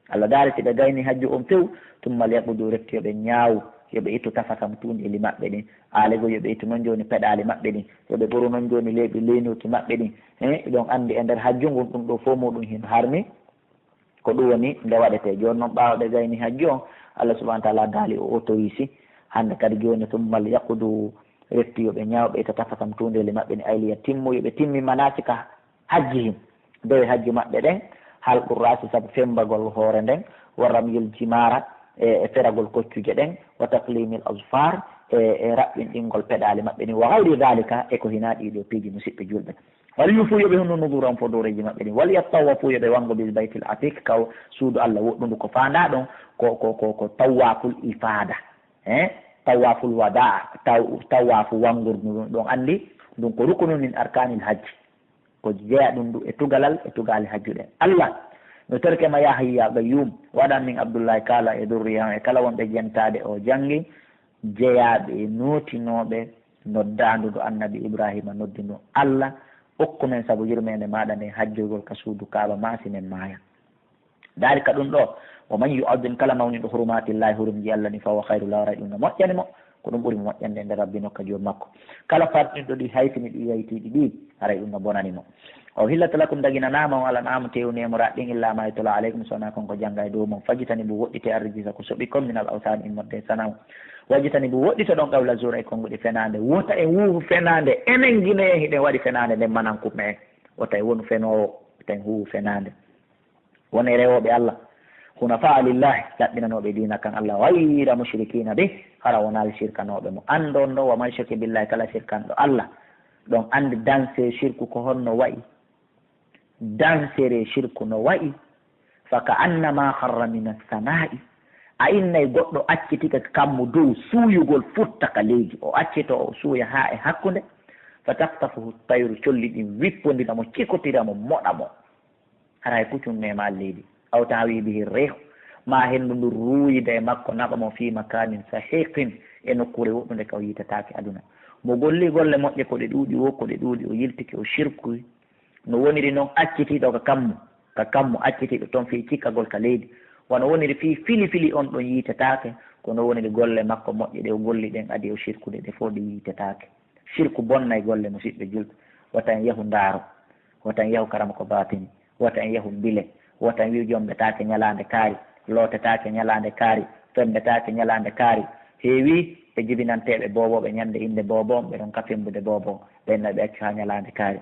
Allah daali si ɓe gayni hajju on few, tumma liyaqdu, refti yo ɓe ñaawu, yo ɓe ittu tafasam tuundi eli maɓɓe ɗin, aale goo yo ɓe ittu non jooni peɗaali maɓɓe ɗin, yo ɓe ɓoru non jooni leeɓi leynuuki maɓɓe ɗin. Eh, ɗon anndi e nder hajju ngun ɗum ɗo fow muɗum hino harmi. Ko ɗum woni nde waɗetee. Jooni non, ɓaawo ɓe gayni hajju on, Allah subhanahu wa taala daali o autorise. Hannde kadi jooni, tumma liyaqdu, refti yo ɓe ñaaw, ɓe itta tafasam tuundi eli maɓɓe ni, ay liyatimmu, yo ɓe timmin manasika hajjihim, dewe hajju maɓɓe ɗen, halqu ra'si, sabu fembagol hoore nden, wa ramyil jimaara, e, e feragol koccuje ɗen, wa taqlimil azfar, e, e raɓɓinɗingol peɗaali maɓɓe ni, wa gayri dhalika, e ko hinaa ɗii ɗoo piiji, musidɓe julɓe. Wal yuufu, yo ɓe hunnu, nuduurahum, fodooreeji maɓɓe ɗin. Wal yattawafu, yo ɓe wanngo, bil baytil atiq, kaw suudu Allah woɗɗundu. Ko faandaa ɗon ko, ko, ko, ko tawaful ifaada. Eh? Tawaful wadaa, taw-, tawafu wanngurdu ndun, ɗon anndi ndun ko rukunu min arkanil hajji. Ko jeya ɗum ndu e tugalal e tugaale hajju ɗen. Allah no terke ma, yaa Hayyu yaa Qayyum, waɗan min Abdullahi Kaala e durriya e kala wonɓe jentaade o janngi, jeyaaɓe e nootinooɓe noddaandu ndu annabi Ibrahima noddi ndu. Allah, okku men sabu yurmeende maaɗa nden hajjorgol ka suudu Kaaba maa si men maaya. Daalika ɗum ɗo, wa man yu'azzim, kala mawninɗo, hurumatillahi, hurumji Allah ɗin, fa huwa khayru lahu, haray ɗum no moƴƴani mo, ko ɗum ɓuri mo moƴƴande nde Rabbi nokka joom makko. Kala farɗinɗo ɗi, hayfini ɗi, yaytiiɗi ɗi, haray ɗum no bonani mo. Wa uhillat lakum, daginanaama on, al an'amu, teewu neemoraaɗi ɗin, illa ma yutla alaykum, so wonaa kon ko jannga e dow mon. Fajtanibu, woɗɗite, arrijisa, ko soɓi kon, minal awsaani, immorde e sanamu. Wajtanibu, woɗɗitoɗon, qawla zuur, e konnguɗi fenaande. Wota en wuufu fenaande, enen Gineyen hiɗen waɗi fenaande nden mananku me'en. Wota en wonu fenoowo, wota en huuwu fenaande. Wonee rewooɓe Allah. Hunafaa lillahi, laɓɓinanooɓe diina kan Allah, gayra mushrikina bih, hara wonaa ɓe sirkanooɓe mo. Anndon ɗo, wa man yushriki billahi, kala sirkanɗo Allah, ɗon anndi danse shirku ko honno wa'i. Dansere shirku no wa'i, fa ka annama kharra min as-sama'i, a innay goɗɗo accitike kammu dow suuyugol futta ka leydi, o accito o suuya haa e hakkunde, fa takhtafuhu tayru, colli ɗin wippondira mo, cikotira mo, moɗa mo. Haray kucun mema leydi. Aw tahwi bihi rihu, ma henndu ndu ruuyida e makko, naɓa mo, fi makanin sahiqin, e nokkuure woɗɗunde ka o yiitataake aduna. Mo golli golle moƴƴe ko ɗe ɗuuɗi, wo ko ɗe ɗuuɗi, o yiltike, o shirkuyi. No woniri non accitiiɗo ka kammu, ka kammu accitiiɗo ton fii cikkagol ka leydi. Wano woniri fii fili fili on ɗon yiitetaake, ko no woniri golle makko moƴƴe ɗe o golli ɗen adi o shirkude, ɗe fow ɗe yiitetaake. Shirku bonnay golle, musiɓɓe julɓe. Wata en yahu ndaaro, wata en yahu karama ko baatini, wata en yahu mbile, wata en wi'u jommbetaake ñalaande kaari, lootetaake ñalaande kaari, femmbetaake ñalaande kaari. Heewii e jibinanteeɓe boobooɓe ñande innde boobo on, ɓe ɗon ka femmbude boobo on, ɓen na ɓe accu haa ñalaande kaari.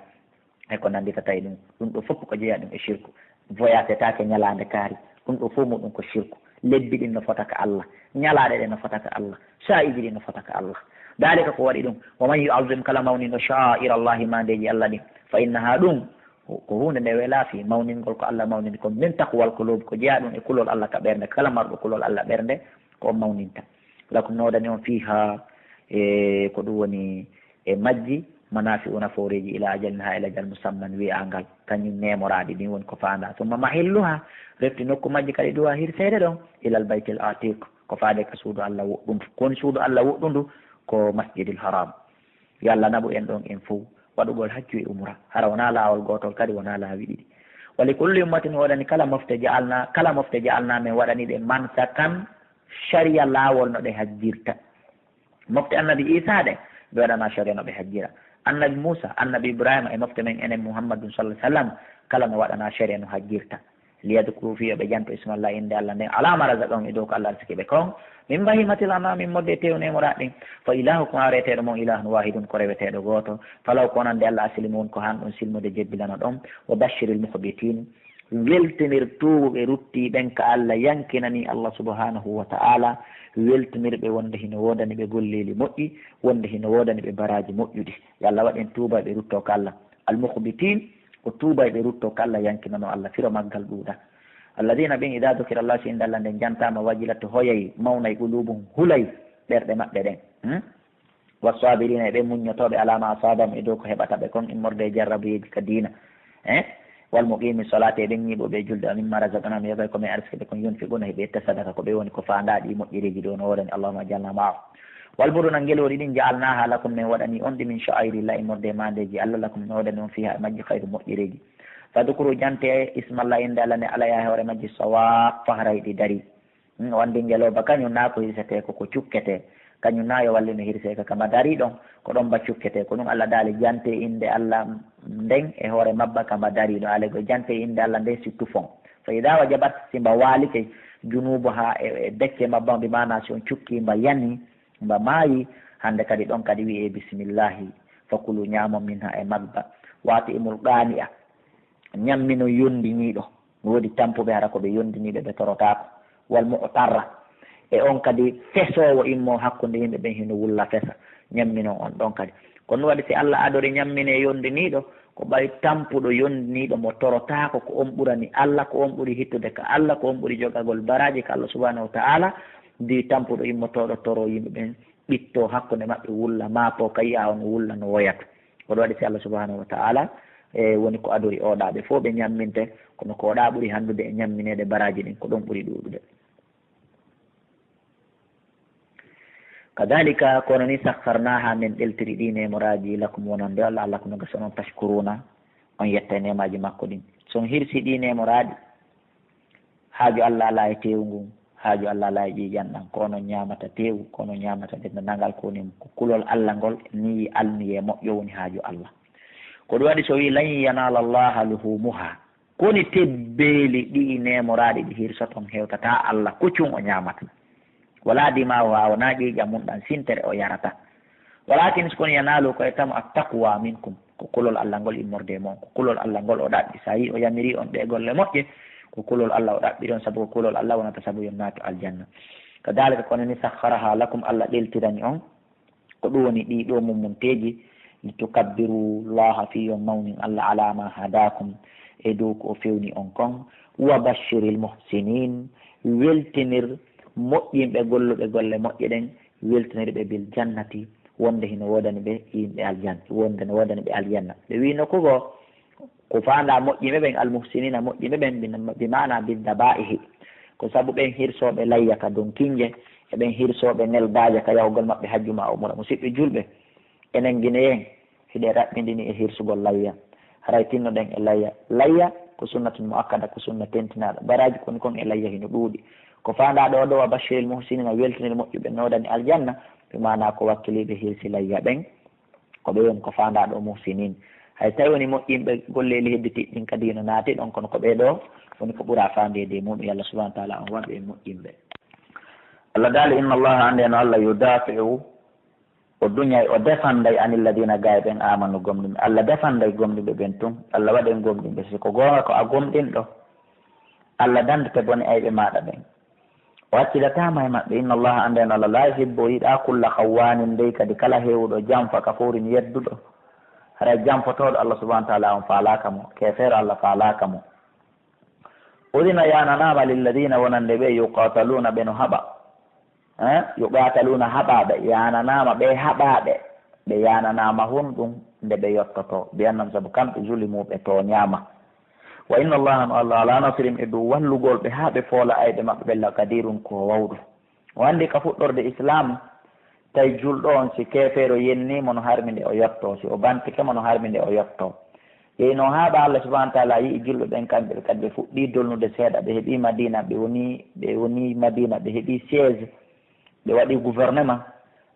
E ko nannditata e ɗum, ɗum ɗo fof ko jeyaa ɗum e shirku. Voyagetaake ñalaande kaari, ɗum ɗo fof muɗum ko shirku. Lebbi ɗin no fota ka Allah, ñalaaɗe ɗen no fota ka Allah, saa'iiji ɗin no fota ka Allah. Daalika ko waɗi ɗum, wa man yu'azzim, kala mawninɗo, sha'a'ira Allahi, maandeeji Allah ɗin, fa innaha, ɗum ko huunde nde welaa fii mawningol ko Allah mawnini kon, min taqwal qulub, ko jeyaa ɗum e kulol Allah ka ɓernde, kala marɗo kulol Allah ɓernde, ko on mawninta. Lakum, no waɗani on, fiiha, e ko ɗum woni e majji, manafi'u, nafooreeji, ila ajalin, haa e lajal, musamman, wi'aangal, kañum meemoraaɗi ɗin woni ko faandaa. Summa mahilluha, refti nokku majji kadi duwa hirseede ɗon, ilal baytil atiq, ko faade ka suudu Allah woɗɗundu. Ko woni suudu Allah woɗɗundu? Ko Masjidil Haram. Yo Allah naɓu en ɗon en fow, waɗugol hajju e umra. Hara wonaa laawol gootol kadi, wonaa laawi ɗiɗi. Wa li kulli ummatin, waɗani kala mofte ja'alna, kala mofte ja'alna, men waɗani ɗe mansakan, shari'a laawol no ɗe hajjirta. Mofte annabi Iisaa ɗen, ɓe waɗanaa shari'a no ɓe hajjira. Annabi Muusaa, annabi Ibraahiima e mofte men enen Muhammadun sallallaahu alayhi wa sallam, kala no waɗanaa shari'a no hajjirta. Liyadkuru, fii yo ɓe janto, ismallahi, innde Allah nden, ala ma razaqahum, e dow ko Allah arsiki ɓe kon, min bahimatil an'am, immorde e teewu neemoraaɗi ɗin. Fa ilahukum, a reeteeɗo mon, ilahun wahidun, ko reweteeɗo gooto. Falaw, ko wonande Allah, aslimu, ko han ɗon silmude jebbilano ɗon. Wa bashiril mukhbitin, weltinir tuubuɓe ruttii ɓen ka Allah yankinanii Allah subhanahu wa ta'ala, weltinir ɓe wonde hino woodani ɓe golleeli moƴƴi, wonde hino woodani ɓe baraaji moƴƴuɗi. Yo Allah waɗ en tuubayɓe ruttoo ka Allah. Al mukhbitin, ko tuubayɓe ruttoo ka Allah yankinanoo Allah, firo maggal ɗuuɗa. Alladhina, ɓen, idha dhukira Allah, si innde Allah nden jantaama, wajilat, hoyay, mawnay, qulubuhum, hulay ɓerɗe maɓɓe ɗen. Hmm? Wassabirina, e ɓen muññotooɓe, ala ma asabahum, e dow ko heɓata ɓe kon immorde e jarrabuyeeji ka diina. Eh? Wal muqimi salati, e ɓen ñiiɓuɓe e julde, wa mimma razaqnahum, e yoga e ko min arsiki ɓe kon, yunfiquna, heɓe ƴetta sadaka, ko ɓe woni ko faandaa ɗi moƴƴereeji ɗo no woodani, Allahumma ij'alna ma'ahum. Wal buduna, ngelooɗi ɗin, ja'alnaha lakum, min waɗani on ɗi, min sha'airillah, immorde e maandeeji Allah, lakum, no woodani on, fiha, e majji, khayrun, moƴƴereeji. Fadhkuru, jante, ismallah, innde Allah nde, alayha, e hoore majji, sawaffa, haray ɗi darii. Hmm, o anndi ngelooba kañum naa ko hirsetee, ko ko cukketee. Kañum naa yo wallino hirsee ka, ka mba darii ɗon, ko ɗon mba cukketee. Ko ɗum Allah daali, jantee innde Allah nden e hoore mabba ka mba darii ɗon. Alayha, jantee innde Allah nden si tufon. Fa idaa wajabat, si mba waalike, junuubuhaa, e, e becce mabba, bi maanaa si on cukkii mba yanii, mba maayii, hannde kadi ɗon kadi wi'ee bismillaahi, fa kuluu, ñaamon, minhaa, e mabba. Wa at'imul qaani'a, ñamminon yonndiniiɗo. No woodi tampuɓe hara ko ɓe yonndiniiɓe, ɓe torotaako. Wal mu'tarra, e on kadi fesoowo immoo hakkunde yimɓe ɓen, hino wulla fesa, ñamminon on ɗon kadi. Kono ɗum waɗi si Allah adori ñamminee yonndiniiɗo, ko ɓay tampuɗo yonndiniiɗo mo torotaako, ko on ɓurani Allah, ko on ɓuri hittude ka Allah, ko on ɓuri jogagol baraaji ka Allah subhanahu wa ta'ala, di tampuɗo immotooɗo toroo yimɓe ɓen, ɓittoo hakkunde maɓɓe, wulla, maapoo, ka yi'aa on wulla no woyata. Ko ɗum waɗi si Allah subhanahu wa ta'ala, e, woni ko adori oɗaa ɓe fow ɓe ñamminte, kono ko oɗaa ɓuri hanndude e ñammineede baraaji ɗin, ko ɗon ɓuri ɗuuɗude. Kadhalika, kono ni, sakharnaha, min ɗeltiri ɗi neemoraaji, lakum, wonande Allah, la'allakum, no gasa onon, tashkuruna, on yetta e neemaaji makko ɗin. Si on hirsi ɗi neemoraaɗi, haaju Allah alaa e teewu ngun, haaju Allah alaa e ƴiiƴan ɗan, ko onon ñaamata teewu, ko onon ñaamata denndangal ko woni ko kulol Allah ngol, nii almiyee moƴƴo woni haaju Allah. Ko ɗum waɗi so wii, lan yanala Allaha luhumuha, ko woni tebbeeli ɗi neemoraaɗi ɗi hirsoton hewtataa Allah, kuccun o ñaamata. Wala dima'uha, wonaa ƴiiƴan mun ɗan sintere o yarata. Walakin, si kono, yanaluhu, ko e tamo, attaqwa minkum, ko kulol Allah ngol immorde e mon, ko kulol Allah ngol o ɗaɓɓi. So a yii o yamiri on ɗee golle moƴƴe, ko kulol Allah o ɗaɓɓiri on, sabu ko kulol Allah wonata sabu yo on naatu aljanna. Kadhalika, kono ni, sakharaha lakum, Allah ɗeltirani on, ko ɗum woni ɗii ɗoo mummunteeji, litukabbiru Allaha, fii yo on mawnin Allah, ala ma hadakum, e dow ko o fewni on kon, wa bashiril muhsinin, weltinir moƴƴinɓe golluɓe golle moƴƴe ɗen, weltinir ɓe bil jannati, wonde hino woodani ɓe yimɓe aljanna, wonde no woodani ɓe aljanna. Ɓe wii nokku goo, ko faandaa moƴƴinɓe ɓen, al muhsinina, moƴƴinɓe ɓen, bi, bi maana bid daba'ihi. Ko sabu ɓen hirsooɓe layya ka donkinje, e ɓen hirsooɓe neldaaje ka yahugol maɓɓe hajju maa umra. Musidɓe julɓe, enen Gineyen, hiɗen raɓɓindini e hirsugol layya. Haray tinnoɗen e layya. Layya ko sunnatun muakkada, ko sunna tentinaaɗo. Baraaji ko woni kon e layya hino ɗuuɗi. Ko faandaa ɗoo ɗoo, wa bashiril muhsinina, weltinir moƴƴuɓe, no woodani aljanna, bi maana ko wakkiliiɓe hirsi layya ɓen, ko ɓe woni ko faandaa ɗoo muhsinin. Hay tawi woni moƴƴinɓe golleeli hedditiiɗi ɗin kadi hino naati ɗon, kono ko ɓee ɗoo woni ko ɓuraa faandeede e muɗum. Yo Allah subhanahu wa ta'ala on waɗu en moƴƴinɓe. Allah daali, inna Allaha, anndee no Allah, yudafi'u, o duñay, o defanday, anil ladina, gaa e ɓen, amanu, gomɗinɓe. Allah defanday gomɗinɓe ɓen tun. Allah waɗen gomɗinɓe. Si ko goonga ko a gomɗinɗo, Allah dandete bone ayɓe maaɗa ɓen. O accitataama e maɓɓe. Inna Allaha, anndee no Allah, la yuhibbu, o yiɗaa, kulla khawwanin, dey kadi kala heewuɗo, janfa, kafurin, yedduɗo. Haray janfotooɗo Allah subhanahu wa ta'ala on faalaaka mo. Keefeero Allah faalaaka mo. Udina, yaananaama, lilladina, wonande ɓe, yuqataluna, ɓe no haɓa. Eh, yuqataluna, haɓaaɓe, yaananaama, ɓe haɓaaɓe, ɓe yaananaama honɗum, nde ɓe yottotoo, bi annahum, sabu kamɓe, zulimu, ɓe tooñaama. Wa inna Allaha, no Allah, ala nasrihim, e dow wallugol ɓe haa ɓe foola ayɓe maɓɓe ɓen, laqadirun, ko o waawɗo. O anndi ka fuɗɗorde Islaam, tawi julɗo on, si keefeero yennii mo, no harmi nde o yottoo, si o bantike mo, no harmi nde o yottoo. Yehi noon haa ɓe Allah subhanahu wa ta'ala yi'i julɓe ɓen, kamɓe kadi ɓe fuɗɗii dolnude seeɗa, ɓe heɓii Madiina, ɓe wonii, ɓe wonii Madiina, ɓe heɓii siège, ɓe waɗii gouvernement.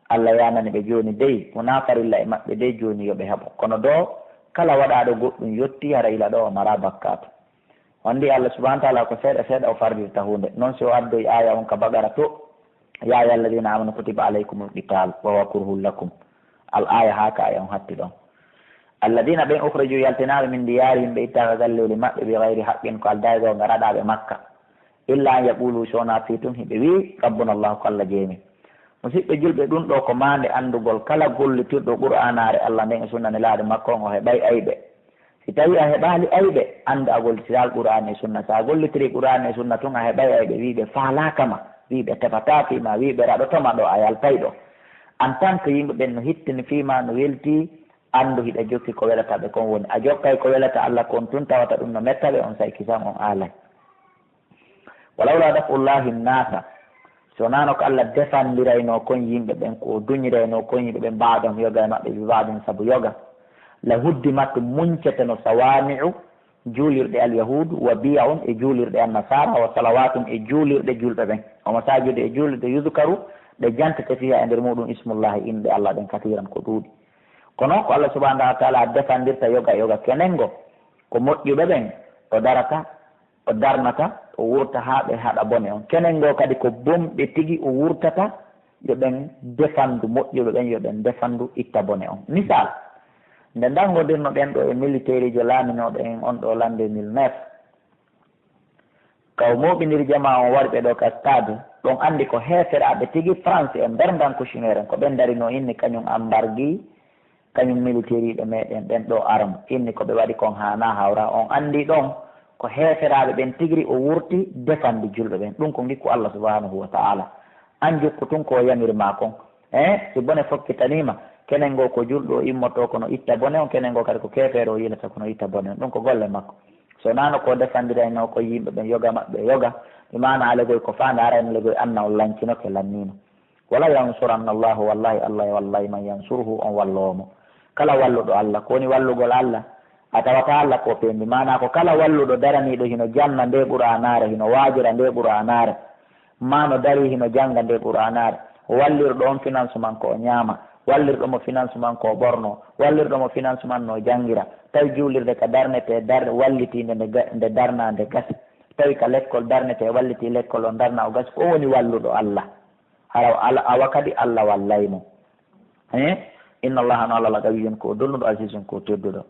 Allah yaanani ɓe jooni dey, wonaa farilla e maɓɓe dey jooni yo ɓe haɓu. Kono doo, kala waɗaaɗo goɗɗum yottii, hara ila ɗoo o maraa bakkaatu. On ndi Allah subhanahu wa ta'ala ko seeɗa seeɗa o fardirta huunde. Noon si o addoy aaya on ka Baqara to, "Ya ayyuha alladhina amanu kutiba alaykumul qital wa huwa kurhun lakum." Al aaya haa ka aaya on hatti ɗon. "Alladhina ɓen ukhriju yaltinaaɓe min diyarihim ɓe ittaaka galleeli maɓɓe bi ghayri haqqin ko aldaa e goonga raɗaaɓe Makka. Illa an yaqulu so wonaa fii tun hiɓe wi'i rabbuna Allahu ko Allah jeemi." Musidɓe julɓe ɗum ɗo ko maande anndugol kala gollitirɗo Qur'aanaare Allah nden e sunna nelaaɗo makko on o heɓay ayɓe. Si tawii a heɓaali ayɓe, anndu a gollitiral Qur'aana e Sunna. So a gollitirii Qur'aana e Sunna tun, a heɓay ayɓe wiiɓe faalaaka ma, wiiɓe tefataa fii ma, wiiɓe raɗoto ma ɗo a yaltay ɗo. En tant que yimɓe ɓen no hittini fii ma, no weltii, anndu hiɗa jokki ko welata ɓe kon woni. A jokkay ko welata Allah kon tun, tawata ɗum no metta ɓe, on say kisan on aalay. "Walawla daf'ullahi nnasa", so naano ko Allah defandirayno kon yimɓe ɓen, ko o duñirayno kon yimɓe ɓen, ba'dahum yoga e maɓɓe, bi ba'din sabu yoga, la huddimat munceteno sawami'u juulirɗe alyahudu wa biya'un e juulirɗe annasara wa salawatun e juulirɗe julɓe ɓen. Wa masajidu e juulirɗe yudkaru ɗe jantete fiha e nder muɗum ismullahi inɗe Allah ɗen kasiran ko ɗuuɗi. Kono ko Allah subhanahu wa ta'ala defandirta yoga yoga kenengo ko moƴƴuɓe ɓen o darata o darnata, o wurta haa ɓe haɗa bone on. Kenen ngoo kadi ko bonɓe tigi o wurtata, yo ɓen defandu moƴƴuɓe ɓen, yo ɓen defandu itta bone on. Misal, nde ndanngodirno ɗen ɗo e militeeriijo laaminooɗo en on ɗo l'an deux mille neuf, ka o mooɓindiri jamaa on wari ɓe ɗo ka stade, ɗon anndi ko heeferaaɓe tigi France en, nder ngan Kushner en, ko ɓen darinoo inni kañum ambargi, kañum militeeriiɓe meɗen ɓen ɗo arme, inni ko ɓe waɗi kon haanaa hawra. On anndi ɗon ko heeferaaɓe ɓen tigiri o wurti defandi julɓe ɓen. Ɗum ko ngikku Allah subhanahu wa ta'ala. An jokku tun ko o yamiri ma kon. Eh, si bone fokkitaniima, kenen ngoo ko julɗo o immotoo kono itta bone on, kenen ngoo kadi ko keefeero o yilata kono itta bone on. Ɗum ko golle makko. So naano ko defandiraynoo ko yimɓe ɓen yoga maɓɓe yoga, mi maana alegoy ko faande arayno legoy anna on lancinoke lanniino. "Wala yansuranna Allahu", wallahi Allah e wallay man yansuruhu on walloowo mo. Kala walluɗo Allah, ko woni wallugol Allah? A tawata Allah ko peendi. Maanaa ko kala walluɗo daraniiɗo hino janna nde Qur'aanaare, hino waajira nde Qur'aanaare, maa no darii hino jannga nde Qur'aanaare, wallirɗo on finance man ko o ñaama, wallirɗo mo finance man ko o ɓorno, wallirɗo mo finance man no o janngira, tawi juulirde ka darnete, dar-, wallitiinde nde ga-, nde darnaa nde gasi, tawi ka lekkol darnete, wallitii lekkol on darnaa o gasi, ko woni walluɗo Allah? Hara o ala, awa kadi Allah wallay mo. Eh? Inna Allaha no Allah la qawiyyun ko o dolnuɗo, azizun ko o tedduɗo.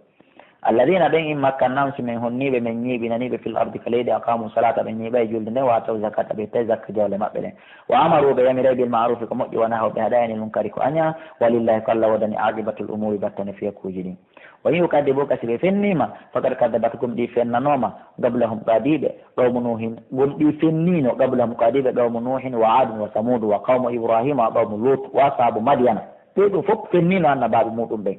Alladhina ɓen in makkannahum si min honniiɓe, min ñiiɓinaniiɓe fil ardi ka leydi, aqamu salata ɓe ñiiɓay julde nden, wa ataw zakata ɓe ittay zakka jawle maɓɓe ɗen. Wa amaru ɓe yamiray bil ma'rufi ko moƴƴi, wa nahaw ɓe haɗay anil munkari ko aña, walillahi ko Allah wodani aqibatul umuri battane fiyakuuji ɗin. Wa in yukaddibuka si ɓe fenniima, faqad kaddabat gom ɗi fennanooma, qablahum ko adiiɓe, qawmu Nuuhin, gom ɗi fenniino qablahum ko adiiɓe, qawmu Nuuhin wa Aadun wa Samuudu wa qawmu Ibraahiima wa qawmu Luut wa ashaabu Madyana. Ɓee ɗoo fof fenniino annabaaɓe muuɗum ɓen.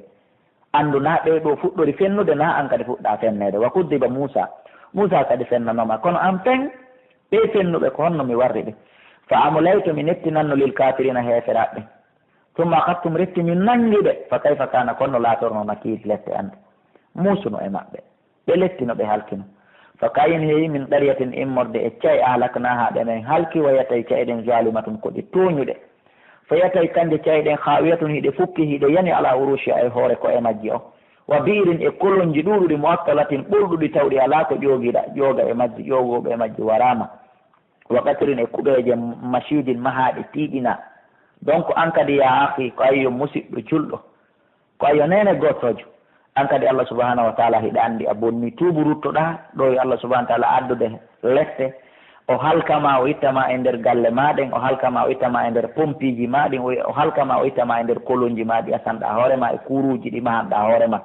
Anndu naa ɓee ɗoo fuɗɗori fennude, naa an kadi fuɗɗaa fenneede. Wa kuddiba Muusaa, Muusaa kadi fennanooma, kono an pen, ɓee fennuɓe ko honno mi warri ɓe? Fa amlaytu, mi nettinanno, lil kaafiriina, heeferaaɓe ɓen. Summa axadtuhum, refti mi nanngi ɓe. Fa kayfa kaana, kono no laatornoo, nakiiri, lette an ɗen. Muusuno e maɓɓe. Ɓe lettino, ɓe halkino. Fa ka'ayyin, heewi min qaryatin, immorde e ca'e, ahlaknaahaa, ɗe men halki, wa hiya, tawi ca'e ɗen, zaalimatun, ko ɗe tooñuɗe. Fa hiya, tawi kanje ca'e ɗen, haawiyatun, hiɗe fukki, hiɗe yani, alaa uruushihaa, e hoore ko'e majji on. Wa bi'rin, e kolonji ɗuuɗuɗi, mu'attalatin, ɓurɗuɗi, tawɗi alaa ko ƴoogira, ƴooga e majji, ƴoogooɓe e majji waraama. Wa qasrin, e kuɓeeje, mashiidin, mahaaɗe, tiiɗinaa. Donc, an kadi, yaa axi, ko ayyo musiɗɗo julɗo, ko ayyo neene gootoojo, an kadi Allah subhanahu wa ta'ala hiɗa anndi a bonnii, tuubu ruttoɗaa, ɗo yo Allah subhanahu wa ta'ala addude lette, o halka ma, o itta ma e nder galle maa ɗen, o halka ma, o itta ma e nder pompiiji maa ɗin, o, o halka ma, o itta ma e nder kolonji maa ɗi asanɗaa hoore maa e kuuruuji ɗi mahanɗaa hoore maa,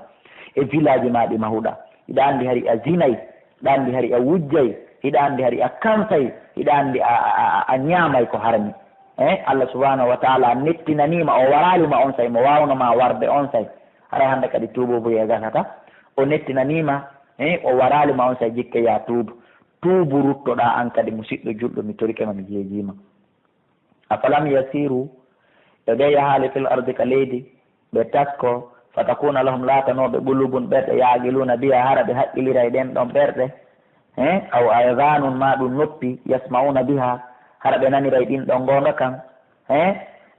e village maa ɗi mahuɗaa. Hiɗa anndi hari a zinay, hiɗa anndi hari a wujjay, hiɗa anndi hari a kansay, hiɗa anndi a, a, a, a ñaamay ko harmi. Eh, Allah subhanahu wa ta'ala nettinanii ma, o waraali ma onsay, mo waawno ma warde onsay. Haray hannde kadi tuubuubu e gasata. O nettinanii ma, eh, o waraali ma onsay, jikke yaa tuubu. Tuubu ruttoɗaa an kadi, musiɗɗo julɗo, mi torike ma, mi jeejii ma. Afalam yasiru, ɓe ɓe yahaali fil ardi ka leydi, ɓe tasko, fatakuna lahum, laatanooɓe, qulubun, ɓerɗe, ya'qiluuna biha, hara ɓe haqqilira e ɗen ɗon ɓerɗe, eh, aw adhanun, maa ɗum noppi, yasma'una biha, hara ɓe nanira e ɗin ɗon goonga kan, eh,